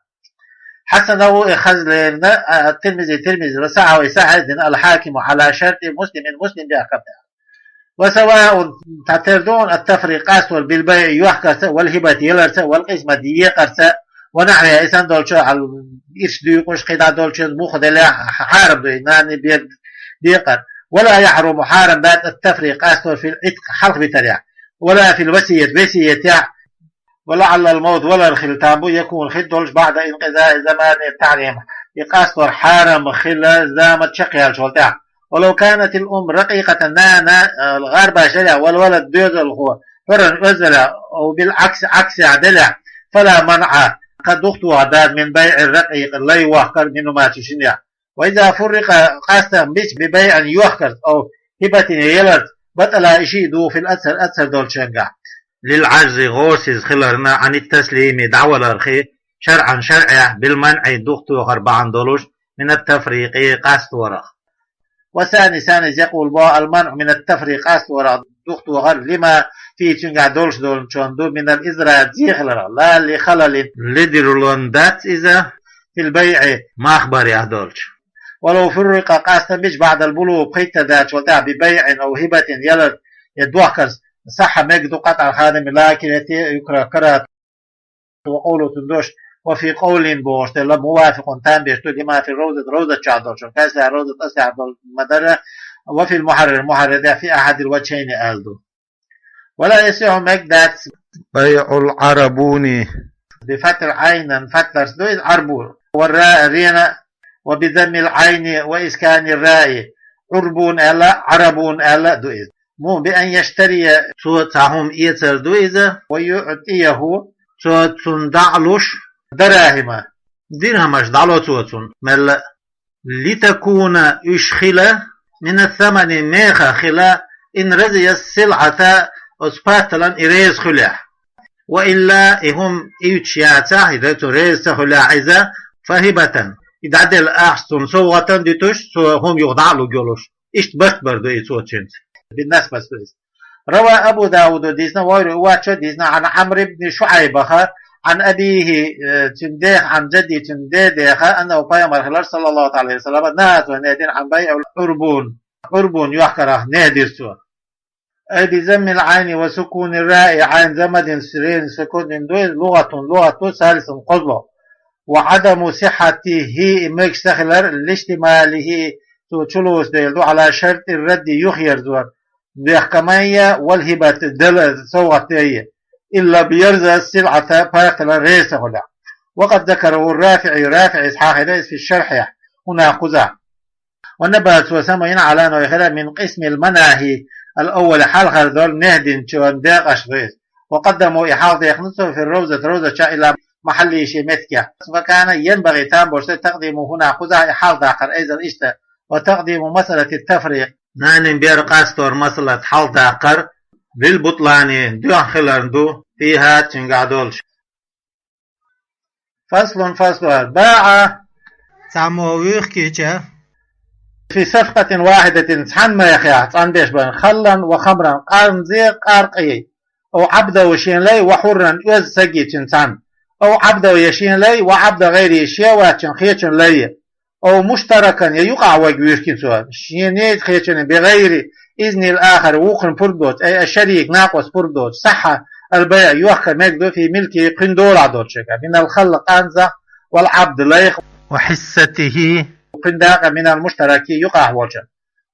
حسنه, и хаза лерина, а, الترمذي, Тирмизи, وصححه, и сахьихь дина, الحاكم على شرط مسلم, Муслим бехкам баьхна. وسواء, цхьатера ду хьуна, التفريق, къастор, بالبيع, йохкарца, والهبة, яларца, والقسمة, декъарца, ونحوها, и санна долчу, хьал ирча дуьйкъуш, кхидӀа долчу муха делахь, хьарам ду и нанна бер декъар. ولا يحرم, хьарам дац, التفريق, къастор, في العتق, хьалхабитарехь, ولا في الوصية, весетехь, ولعل الموت, валар хила там бу, يكون, хир долуш, بعد انقضاء زمان التحريم, и къастор хьарам хила заман чекхъяьллачул тӀаьхьа. ولو كانت الأم رقيقة, нана, а, гӀарбаш делахь, والولد, доьзалхо, حرا, оьзда велахь, أو بالعكس, Ӏаксехь делахь, فلا منع, кхин духтухур дац, من بيع الرقيق, лай вохкар, منهما, цу шиннех. وإذا فرق, къастам бича, ببيع, йохкарца, أو هبة, я яларца, بطلا, и шиъ духу, في الأظهر, азхар долчуьнгахь, للعجز, гӀорасиз хиларна, عن التسليم, дӀаваларх, شرعا, шарӀехь, بالمنع, духтухар бахьана долуш, من التفريق, къасторах. والثاني, цхьаьннас, يقول, боху, المنع من التفريق, къасторах духтухар, لما فيه, цуьнгахь долуш долчунна ду, من الإضرار, зе хиларах, لا لخلل, ледарлонна дац иза, في البيع, мах барехь долчу. ولو فرق, къастам бича, بعد البلوغ, пхийттара даьллачул тӀаьхьа, ببيع أو هبة, ялар я дохкарца, صح, мега ду, قطعا, хадаме, لكن يكره, карахӀат. وقوله, цуьнан дош, وفي قول, бохуш делла, موافق, там беш ду, لما في الروضة, ровзат чохь долчун, кхаьчлехь ровзат, асехь долу ма-дарра, وفي المحرر, мухьаррар тӀехь, في أحد الوجهين аьлла ду. ولا يصح, мегаргдац, بيع العربون, بفتح العين, фатхьа ду из, Ӏарбун, والراء, рена, وبضم العين وإسكان الراء, Ӏурбун аьлла, Ӏарабун аьлла ду из. Мун, بأن يشتري, цо цхьа хӀума эцар ду из, ويعطيه, цо цунна дӀа а луш, دراهم, дирхӀамаш дӀалу цо цунна, мелла а. لتكون, уьш хила, من الثمن, меха хила, إن رضي السلعة, оцу патталан и реза хуьлехь. وإلا, и хӀума уьттуш яцахь, и дай цо реза ца хуьлехь иза, فهبة, и дӀаделла ахча цунна совгӀатана дуьтуш, цо хӀума юха дӀа а луш йолуш. Иштта барт бар ду и цо цуьнца. بالنسبة ду иза. روى أبو داود, дийцина, وغيره, и воцчо а дийцина, عن عمرو بن شعيبة, عن أبيه, э, цуьнан дех, عن جده, цуьнан дедех, أنه, пайхамар хилар, صلى الله عليه وسلم, نهى, цо нехь дина, عن بيع العربون, Ӏурбун йохкарах нехь дира цо. أي بضم العين وسكون الراء, Ӏайн замма дина, рен сукун дина ду иза, لغة, лугӀат ду, ثالث, кхозлагӀа. وعدم صحته, и мегаш ца хилар, لاشتماله, цо чулоцу дела ду, على شرط الرد, юхаерзор, бехкамайя, والهبة, дала совгӀат дайя, إن لم يرض السلعة, патталан реза ца хуьлехь. وقد ذكره الرافعي, РафиӀис хьахийна иза, في الشرح, хӀунда кхузахь. ونبه, цо самавийна, على أنه, хӀара, من قسم المناهي الأول, хьалхара долу нехь динчун декъашна ду иза. وقدمه, и хьалха даьккхина цо, في الروضة, ровза чохь, إلى محله, шен меттигехь. وكان ينبغي, там болуш дара, تقديمه هنا, кхузахь и хьалха даккхар, أيضا, иштта, وتقديم مسألة التفريق, нанин бер къастор масалат хьалха даккхар, للبطلان, дуьхьа хиларна ду, فيها, цуьнгахь долуш. فصل, фаслу, باع, цхьаммо вуьйхкича, في صفقة واحدة, цхьана мехехь, цӀанбеш бан, خلا وخمرا, къанзе а, къаркъе а, أو عبده, шен лай, وحرا, оьзда сагий, цуьнан цхьанна, أو عبده, я шен лай, وعبد غيره, шен а воцчун, кхечун лай, أو مشتركا, я юкъахь верг вуьйхкина цо, шена а, кхечунна а, بغير إذن الآخر, вукхунна пурба доцуш, أي الشريك, накъост пурба доцуш, صح البيع, йохкар мегар ду, في ملكه, кхуьнан долахь долчуьнгахь, من الخل, къанзах, والعبد, лайх, وحصته, кхуьнан дакъа, من المشترك, юкъахь волчун.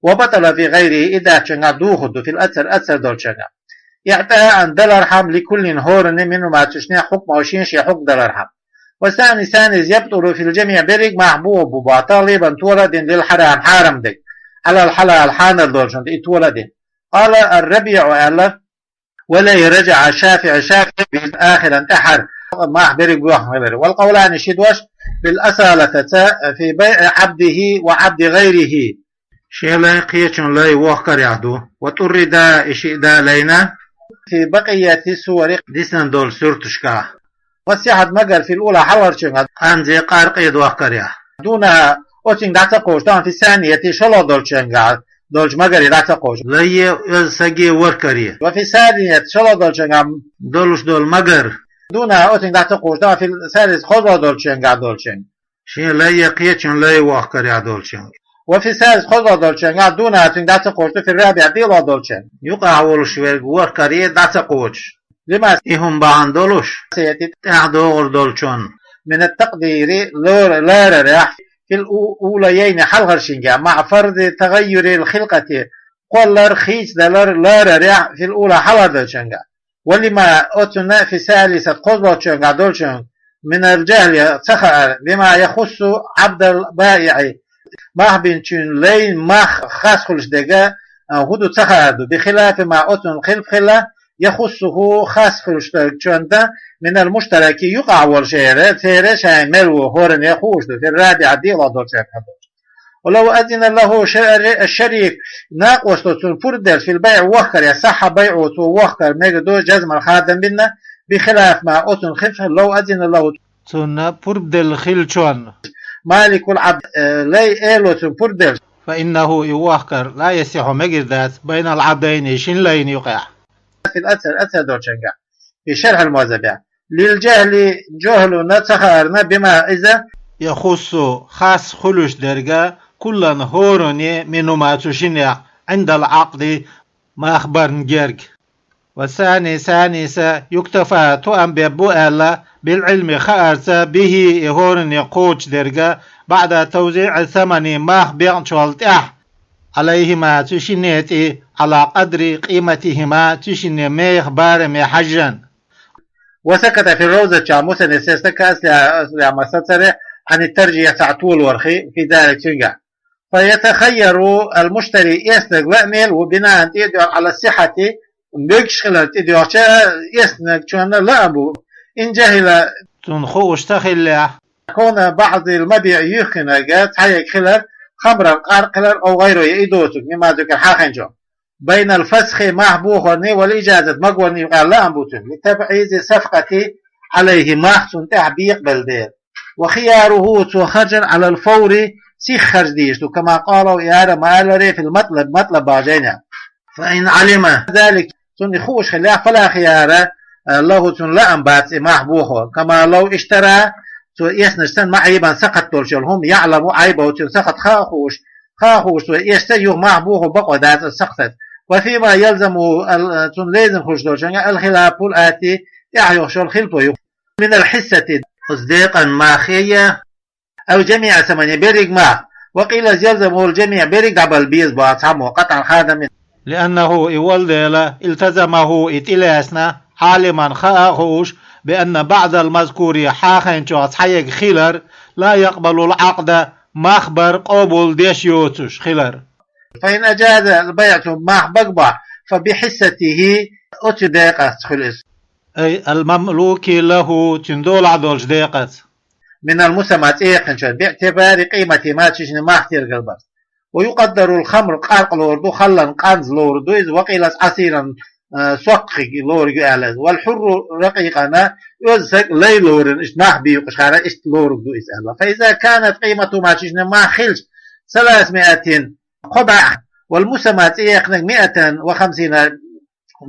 وبطل في غيره, и даьчуьнгахь духур ду, في الأكثر, аксар долчуьнгахь. إعطاء, далархьама, لكل, хӀоранна, منهما, цу шиннех, حكمه, шен-шен хьукм далархьама. والثاني, ثاني, يبطل في الجميع, берриг мах боху бу боху, تغليبا, тола а дина, للحرام, хьарам дерг, على الحلال, хьанал долчунна и тола а дина. قال الربيع, аьлла, وإليه رجع الشافعي, ШафиӀи, آخرا, тӀаьхьара, мах берриг боху хилар. والقولان, ши дош, بالأصالة, في بيع عبده وعبد غيره, шен лай, кхечун лай вохкарехь ду. وطردا, и шиъ да лайна, في بقية الصور, дисина долчу сурташкахь. والصحة, магар, في الأولى, хьалхарчуьнгахь, къанзе, къаркъе дохкарехь. دونها, оцуьнга дӀа ца кхочуш, في الثانية, шолгӀа долчуьнгахь долчу магаре дӀа ца кхочуш. Лай а, оьзда саг а, ворхӀ каре. وفي الثانية, шолгӀа долчуьнгахь долуш долу магар. دونها, оцуьнга дӀа ца кхочуш, في الثالثة, кхозлагӀа долчуьнгахь долчуьнга. Шен лай а, кхечун лай а вохкарехь долчуьнга. وفي الثالثة, кхозлагӀа долчуьнгахь, دونها, цуьнга дӀа ца кхочуш, في الرابعة, диълагӀа долчуьнга. Юкъахь волуш верг ворхӀ каре дӀа ца кхочуш. لما, и хӀума бахьана долуш, سيأتي, тӀаьхьа догӀур долчунна. من التقدير, лор-, ларарехь, في الأو-, أوليين, хьалхарчуьнгахь, مع فرض تغير الخلقة, кхоллар, хийцадалар ларарехь, في الأولى, хьалхара долчуьнгахь. ولما, оцунна, في الثالثة, кхозлагӀчуьнгахь долчуьнга, من الجهل, ца хаар, بما يخص عبد البائع, мах бинчун лайн мах хас хуьлуш дерг, а, хӀун ду ца хаар ду, بخلاف ما, оцунна хилаф хила, يخصه, хас хуьлуш дерг чунна, من المشترك, юкъахь волу шера, церан шайн мел ву хӀоранна хууш ду, في الرابعة, диълагӀа долчуьнгахь долчу. ولو أذن له الش-, الشريك, накъосто цунна пурба делча, في البيع, вохкаре, صح بيعه, цо вохкар мегар ду, جزما, хадам бина, بخلاف ما, оцунна хилаф, لو أذن له, цунна пурба делла хилчунна, مالك العبد, э, лайн эло цунна пурба делча, فإنه, и вохкар, لا يصح, мегар дац, بين العبدين, шина лайна юкъахь. في الأكثر, аксар долчуьнгахь. في شرح المهذب, للجهل, жохӀалунна, ца хаарна, بما, иза, يخص, хас хуьлуш дерг, كلا, хӀоранна, منهما, цу шинех, عند العقد, мах барна герга. والثاني, ثانيس, يكتفى, тоам беш бу аьлла, بالعلم, хаарца, به, и хӀоранна кхочуш дерг, بعد توزيع الثمن, мах бекъначул тӀаьхьа, عليهما цу шинне тӀе, على قدر قيمتهما цу шинне меха бараме хьажжан. وسكت في الروضة чу Мусанниф сестака аслия, аслия масацаре, عن الترجيح цхьа толорхи, في ذلك цуьнга. فيتخير المشتري эснарг лаамел ву بناء тӀедоьгӀ على الصحة мегаш хилар тӀедоьгӀча эснарг чунна лаам бу. إن جهل цунна хууш ца хиллехь. كون بعض المبيع юхкинарг цхьаерг хилар خمرا къаркъ хилар أو غيره я и доцург مما ذكر хьахинчо. بين الفسخ мах бохорни والإجازة магорни юкъа лаам бу цунна. لتبعيض الصفقة عليه мах цунна тӀехь бекъабелла дела. وخياره цо харжар على الفور сиха харжа дезаш ду, كما قال и ара ма аллара في المطلب матлаб бахьа жайна. فإن علم ذلك цунна и хууш хилехь فلا خيار له цунна лаам бац и мах бохо, كما لو اشترى цо эснарг санна معيبا сакхат долчул, هم يعلم عيبه цунна сакхат хаа хууш, хаа хууш цо эшча юха мах бохо бакъо дац аса сакхатаца. وفيما يلزم цунна лезам хуьлуш долчунга الخلاف الآتي тӀехьа йохуш йолу хилпо ю. من الحصة оцу декъан мах хе я أو جميع الثمن берриг мах. وقيل يلزمه الجميع берриг дӀабала беза боху цхьаммо قطعا хада мина. لأنه и волу дела التزمه и тӀелаьцна عالما хаа а хууш بأن بعض المذكور хьахинчохь цхьаерг хилар لا يقبل العقد мах бар къобал деш йоцуш хилар. فإن أجاز البيع цо мах бага бохь فبحصته оцу декъаца хуьлу иза. أي المملوك له цуьнан долахь долчу декъаца. من المسمى цӀе яьккхинчуьра باعتبار قيمته ма цу шинне мах тергал барца. ويقدر الخمر къаркъ лору ду خلا къанза лору ду иза وقيل عصيرا соккхиг лору ю аьлла иза. والحر رقيقا оьзда саг лай лорина иштта мах бийкъуш хара иштта лору ду иза аьлла. فإذا كانت قيمته ма цу шинне мах хилча ثلاثمائة кхо бӀе, والمسمى цӀе яьккхинарг مائة وخمسين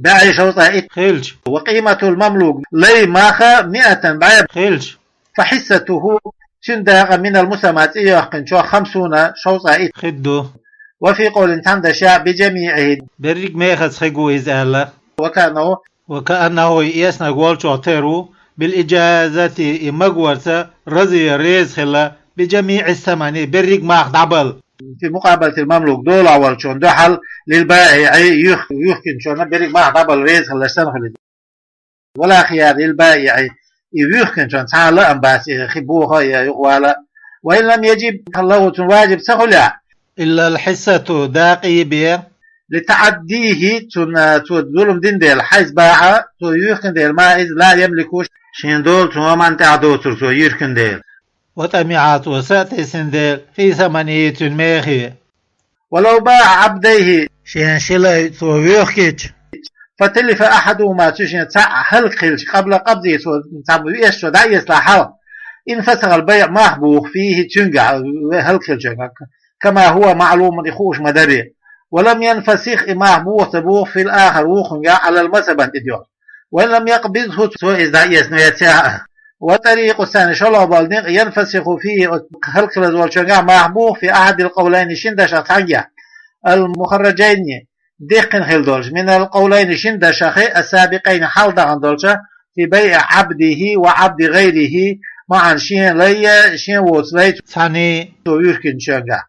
бӀе шовзткъа итт хилча, وقيمة المملوك лай мах مائة бӀе хилча, فحصته цуьнан дакъа من المسمى цӀе яьккхинчохь خمسون шовзткъа итт хир ду. وفي قول цхьана дашехь بجميعه берриг мехаца хир ву иза аьлла. وكأنه وكأنه и эснарг волчохь тера ву بالإجازة и магорца رضي реза хилла بجميع الثمن берриг мах дӀабала. في مقابلة المملوك долахь волчунна дуьхьал للبائع юх-, юхкинчунна берриг мах дӀабала реза хилла санна хуьлу иза. ولا خيار للبائع и юхкинчунна цхьа а лаам бац и хи бохо я юкъавала. وإن لم يجب له цунна важиб ца хуьлехь إلا الحصة дакъа бен لتعديه цунна цо зулам дина дела حيث باع цо юхкина дела ма иза لا يملك шена долу цу хӀуманна тӀехь доцург цо юхкина дела. وطمع цо са а тесна дела في ثمنه цуьнан мехе. ولو باع عبديه шен ши лай цо юхкича فتلف أحدهما цу шиннан цхьаъ хӀаллакьхилча قبل قبضه цо цхьаммо вешчо дӀаэцалахь хьалха إن فسخ البيع мах буху فيه цуьнгахь хӀаллакьхилчуьнгахь كما هو معلوم и хууш ма-дарра. ولم ينفسخ и мах буху ца буху في الآخر вукхуьнгахь على المسمى тӀедоьгӀна. وإن لم يقبضه цо иза дӀаэцна вецахь а. والطريق الثاني шолгӀа болу некъ ينفسخ فيه оцу хӀаллакьхилаза волчуьнгахь мах буху في أحد القولين шина дашах цхьаьнгахь المخرجين дехкина хилла долчу من القولين шина дашах السابقين хьалха дахана долчу في بيع عبده وعبد غيره معا шен лай а шен воцу лай а цхьаьна цо юхкинчуьнгахь.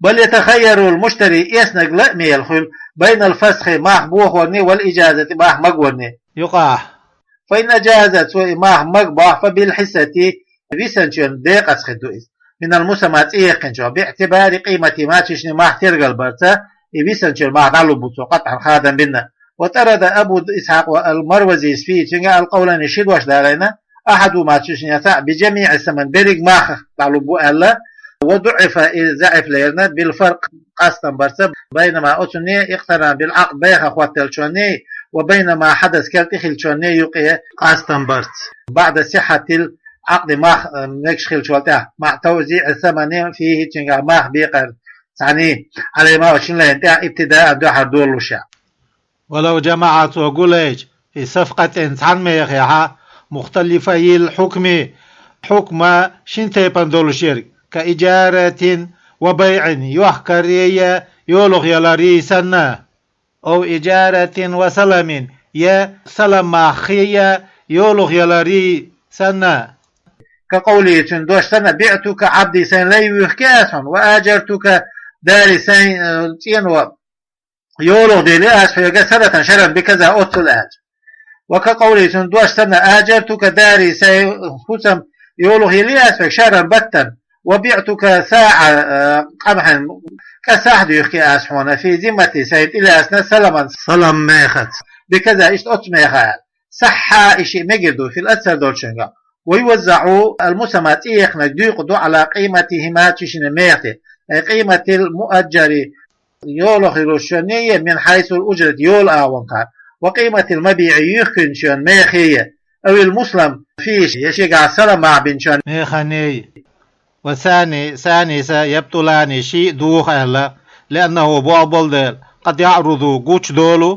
بل يتخير المشتري эснарг лаамел хуьлу بين الفسخ мах бохорни والإجازة мах магорни юкъахь. فإن أجاز цо и мах мага бохь فبالحصة висанчуьнан декъаца хир ду иза من المسمى цӀе яьккхинчохь باعتبار قيمته ма цу шиннан мах тергал барца и висанчуьнан мах дӀалур бу цо قطعا хадам бина. وطرد أبو إسحاق المروزي فيه цуьнга القولين ши дош далийна أحدهما цу шиннан цхьаъ بجميع الثمن берриг мах дӀалур бу аьлла. وضعف и заӀиф лерина بالفرق къастам барца بين ما оцунна اقترن بالعقد байха хӀоттаеллачунна وبين ما حدث керла тӀехилчунна юкъе къастам барца بعد صحة العقد мах мегаш хилчул тӀаьхьа مع توزيع الثمن فيه цуьнгахь мах бекъар цхьаьна عليهما оцу шина лайна тӀехь ابتداء дуьхьал долуш. ولو جمع цо гулайча في صفقة цхьана мехехь مختلفي الحكم хьукма шина тайпана долуш ерг كإجارة وبيع йохкаррий я йолух яларрий санна أو إجارة وسلم я салам маххий я йолух яларрий санна. كقوله цуьнан дош санна بعتك عبدي сайн лай юьхки ас хьуна وآجرتك дари сайн, э, цӀено йолах дели аз хьоьга санатан шеран биказа оццул аьлча. Ва ка къавли цун дош санна, ажартука дари сайн хӀусам йолах ели аз хьоьга шеран баттан, ва биътука саӀа, э, къамхьан кӀа сахь дуьйхки аз хьона, фи зиммати сайн тӀилаьсна саламан салам мехац. Биказа иштта оццу меха аьлла. Сахьа и шиъ мегар ду, фил аксар долчунга. Ва юваззаӀу ал мусамма цӀи яьккхинарг дуькъу ду Ӏала къиматихима цу шинна мехти. Ай къиматил муаджари йолах йолчунна я, мин хьайсул уджрат йола агӀонка. Ва къиматил мабиӀи юхкинчун мехе я. Авил муслам фи я шегахь салам бинчун механе я. Ва сани, саниса ябтулани шиъ духу аьлла, лианнаху бохбол дела, къад яӀрузу гучудолу,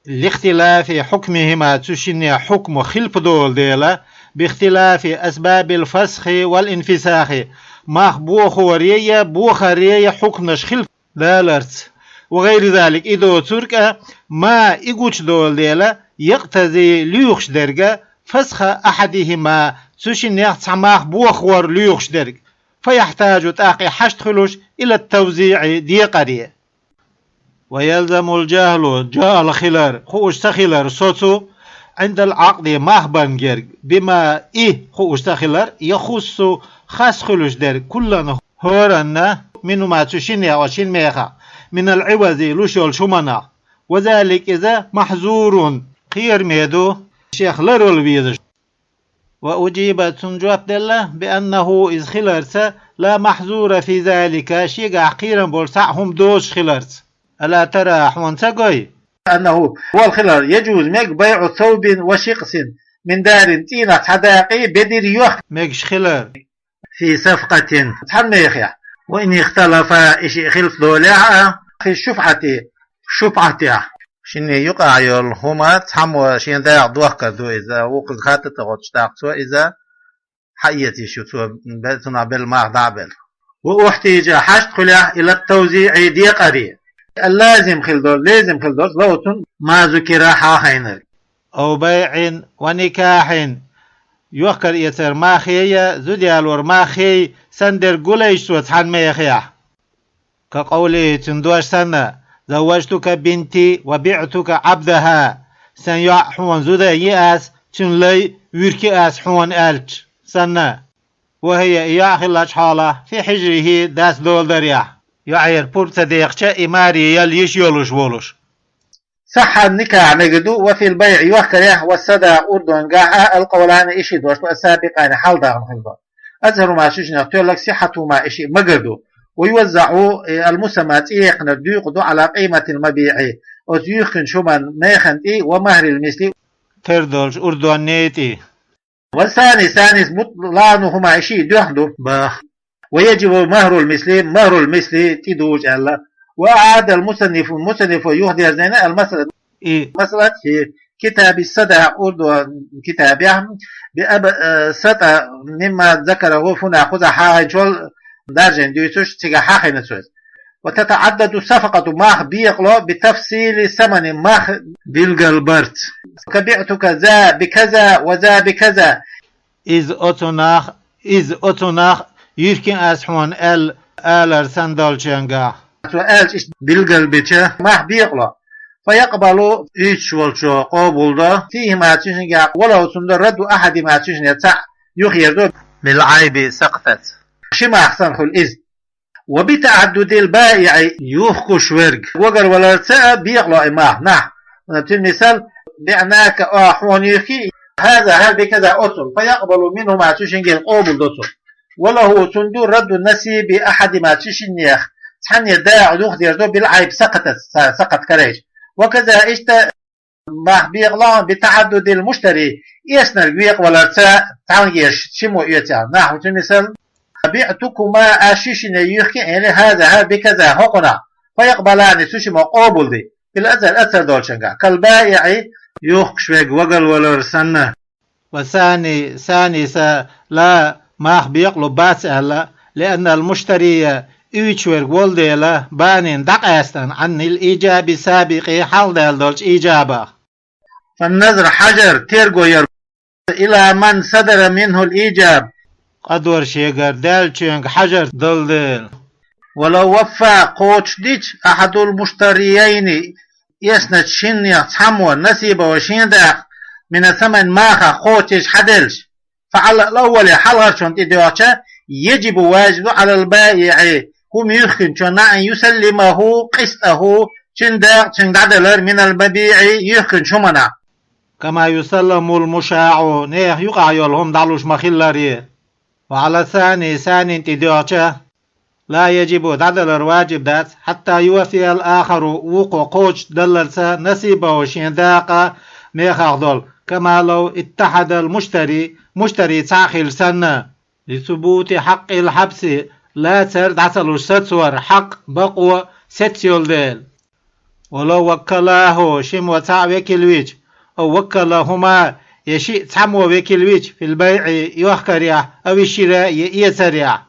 лихтилафи хьукмихима цу шинне хьукму хилпа долу дела, бихтилафи асбабил фасхи вал инфисахи, мах бохоре я, бохаре я хьукмнаш хилпа даларца. Ва гӀайри залик и доцург а, ма и гучудолу дела, якътази луьйхуш дерга, фасха ахьадихима цу шиннех цхьа мах бохор луьйхуш дерг. Фа яхьтажу тӀаккха и хьашт хуьлуш, ила тавзиӀи декъаре. Ва ялзамул джахьлу, джахьал хилар, хууш ца хилар соцу, Ӏиндал Ӏакъди мах бан герг, бима и хууш ца хилар, яхуссу хас хуьлуш дерг, куллан хӀоранна, минума цу шиннех оцу шин мехах, минал Ӏивази луш йолчу хӀуманах. Ва залик иза махьзурун, кхераме ду, шех ларвала везаш. Ва уджиба цунна жоп делла, бианнаху иза хиларца, ла махьзура фи залика шегахь кхерам болу цхьаъ хӀума доцуш хиларца. Ала тара хьуна ца гой? Аннаху вал хилар, яджуз мег байӀу саубин ва шикъсин, мин дарин цӀийнах цхьа дакъий бедир йохка мегаш хилар. Фи сафкъатин цхьана мехехь. Ва ин ихталафа и шиъ хилф долехь а, фи шуфӀати, шуфӀатехь. Шинне юкъахь йолу хӀума цхьаммо шен дакъа дохкар ду иза, вукхуза хатта ца гӀоттуш даккха цо иза, хьаэца йиш ю цо, бе-, цунах белла мах дӀа а белла. Ва ухьтижа хьашт хуьлехь ила тавзиӀи декъаре. Лазим хила долу, лезим хила долу, ло цун ма зукира хьахайнарг. Ау байӀин ва никахьин, йохкар эцар махе я, зуда ялор махе, сан дерг гулайш цо цхьана мехехь. Ка къовлихи цуьнан дош санна, завважтука бинти ва биътука Ӏабдаха, сан йоӀ хьуна зуда йи ас, цуьнан лай вуьрки ас хьуна аьлча, санна. Ва хӀия и йоӀ хиллачу хьолахь, фи хьижрихи дас долу дарехь, йоӀера пурба ца дехча и маре яла йиш йолуш волуш. Сахьан никахь мегар ду, ва фил байӀ йохкарехь, ва садакъ урдонгахь а алкъовлани и ши дош ду, ас сабикъани хьалдагӀна хила ду. Азхьару ма шишнех тоьллаг сихьату ма и ши магар ду. Ва юваззаӀу, э, ал мусамма цӀи яьккхинарг дуькъу ду, Ӏала къиматил мабиӀи, оцу юьхкинчу хӀуман механ тӀе, ва махрил мисли, тера долчу урдонне тӀе. Ва сани, санис бутлану хӀума и ши дуьхьа ду, бах. Ва яджибу махрул мисли, махрул мисли тӀе дужу аьлла. Ва аӀадал мусаннифу, мусаннифо юхадерзийна ал масъалат, и масъалат фи китаби садакъ урду китабехь, би аб-, э, сата мимма закараху фуна хуза хьахайначул даржен дуьйцуш цига хьахайна цо иза. Ва татаӀаддаду сафакъату мах бекъало би тафсили самани мах билгал барц. Ка биътука за би каза ва за би каза. Иза оцунах, иза оцунах, юьркин ас хьуна аьлла, алар сан долчуьнгахь. Цо аьлча иштта билгал бича, мах бекъало. Фа якъбалу уьйцуш волчо къобулдо, фихима цуьшингахь, валав цунда радду ахьадима цуьшине цхьаъ юхаерзо. Мил Ӏайби сакъатац. Ши мах сан хуьлу иза. Ва би таӀаддудил баиӀи юхкуш верг. Вагарваларца а бекъало и мах нах. Цуьнан мисал, биънака а хьуна юхки, хаза хьал би каза оцул. Фа якъбалу минхума цу шингел къобул доцу. Ва лаху цунду радду насиби ахьадима цу шиннех. Цхьанне дакъа юхадерзо бил Ӏайб сакъатац, са-, сакъат карайча. Ва каза иштта мах бекъало би таӀаддудил муштари, эснарг векъаваларца цхьаьнгеш шимо оьцу аьлла. Нахьу цу мисал, биътукума ас ши шине юьхки, или хаза хьал би каза хӀокхунах. Фа якъбалани цу шимо къобулди. Ил ацар, ацар долчуьнгахь. Кал баиӀи юхкуш верг вагалвалар санна. Ва сани, саниса ла мах бекъало бац аьлла, лианнал муштария уьйцуш верг волу дела, банин дӀакъаьстина Ӏаннил ижаби сабикъи хьалха даьлла долчу ижабах. Фан назр хьажар терго яр ила ман садара минхул ижаб. Къа дора шегара даьллачуьнга хьажар долу дела. ولو وفى кхочушдича أحد المشتريين эснача шиннех цхьаммо نصيبه шен дакъа من الثمن махах кхочушдича хьаделча, فعلى الأول хьалхарчунна тӀедоьгӀча, يجب важиб ду على البائع хӀума юхкинчунна أن يسلمه قسطه шин дакъа цуьнга дӀадалар من المبيع юхкинчу хӀуманах. كما يسلم المشاع нехан юкъахь йолу хӀума дӀалуш ма-хиллара. وعلى الثاني санина тӀедоьгӀча, لا يجب дӀадалар важиб дац, حتى يوفي الآخر вукхо кхочушдаллалца نصيبه шен дакъа мехах долу, كما لو اتحد المشتري муштари цхьаъ хилча санна, لثبوت حق الحبس лацар дӀа ца луш сацор хьакъ, бакъо, сецна йолу дела. ولو وكلاه шиммо цхьаъ векал вича, أو وكلهما я шиъ цхьаммо векал вича, في البيع йохкарехь, أو الشراء я эцарехь.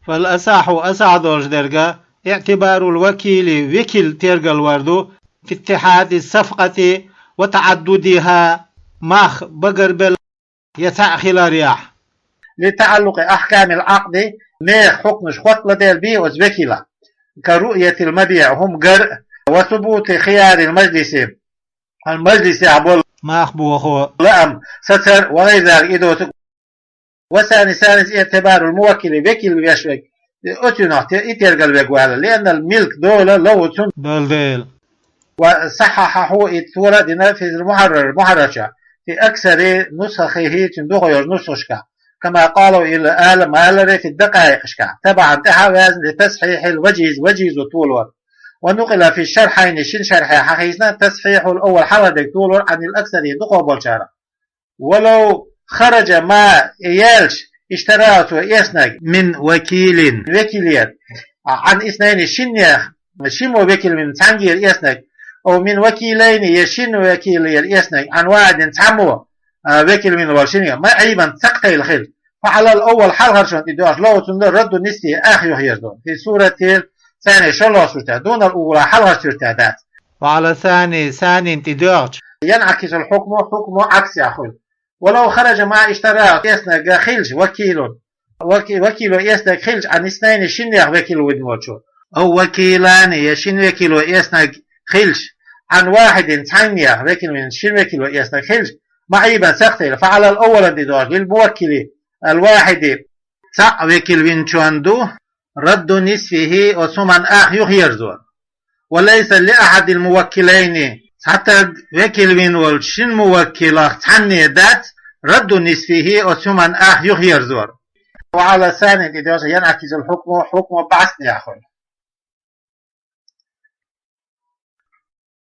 فالأصح асахь долуш дерг, اعتبار الوكيل векал тергал вар ду, في اتحاد الصفقة وتعددها мах багарбелла я цхьаъ хиларехь. لتعلق أحكام العقد механ хьукмаш хотталуш дела бен оцу векалах, كرؤية المبيع хӀума гар а, وثبوت خيار المجلس хьан мажлисехь болу мах бохо лаам, сацар а, وغير ذلك и доцург. والثاني саннас اعتبار الموكل векал веш верг, оцунах те-, и тергал верг ваьлла, لأن الملك дола له цунна долу дела. وصححه и сура а дина في المحرر мухьаррар чохь, في أكثر نسخه цуьнан дукхах йолчу нусхашкахь, كما قالوا и ала ма-аллара في الدقائق-шкахь, تبعا тӀаьхьа а ваьзна لتصحيح الوجيز ваджизо толор. ونقل في الشرحين шина шархьехь хьахийцина تصحيح الأول хьалхара дерг толор عن الأكثر дукхах болчарах. ولو خرج ما яьлча اشتراه цо эцнарг من وكيل векалера, عن اثنين шиннех, шиммо векал вина цхьаьнгара эцнарг, أو من وكيلين я шина векалера эцнарг, عن واحد цхьаммо а, векал вина волу шиннех, معيبا цхьаъ тайла хилча, فعلى الأول хьалхарчунна тӀедоьгӀча, له цунна رد نصفه ах юхаерзо, في السورة الثانية шолгӀачу суртехь, دون الأولى хьалхарчу суртехь дац. وعلى الثاني саннина тӀедоьгӀча, ينعكس الحكم хьукмо Ӏаксехь хуьлу. ولو خرج ما اشتراه эцнарг хилча وكيل, ваки-, векало эцнарг хилча عن اثنين шиннех векал вина волчо, أو وكيلان я шина векало эцнарг хилча عن واحد цхьаннех векал вина шина векало эцнарг хилча, معيبا цхьаъ тайла, فعلى الأول тӀедоьгӀча, للموكل الواحد цхьаъ векал винчунна ду رد نصفه оцу хӀуманна ах юхаерзор. وليس لأحد الموكلين цхьатарг векал вина волчу шина муваккилах цхьанне дац رد نصفه оцу хӀуманна ах юхаерзор. وعلى الثاني тӀедоьгӀча ينعكس الحكم хьукмо бӀаьстенехь хуьлу.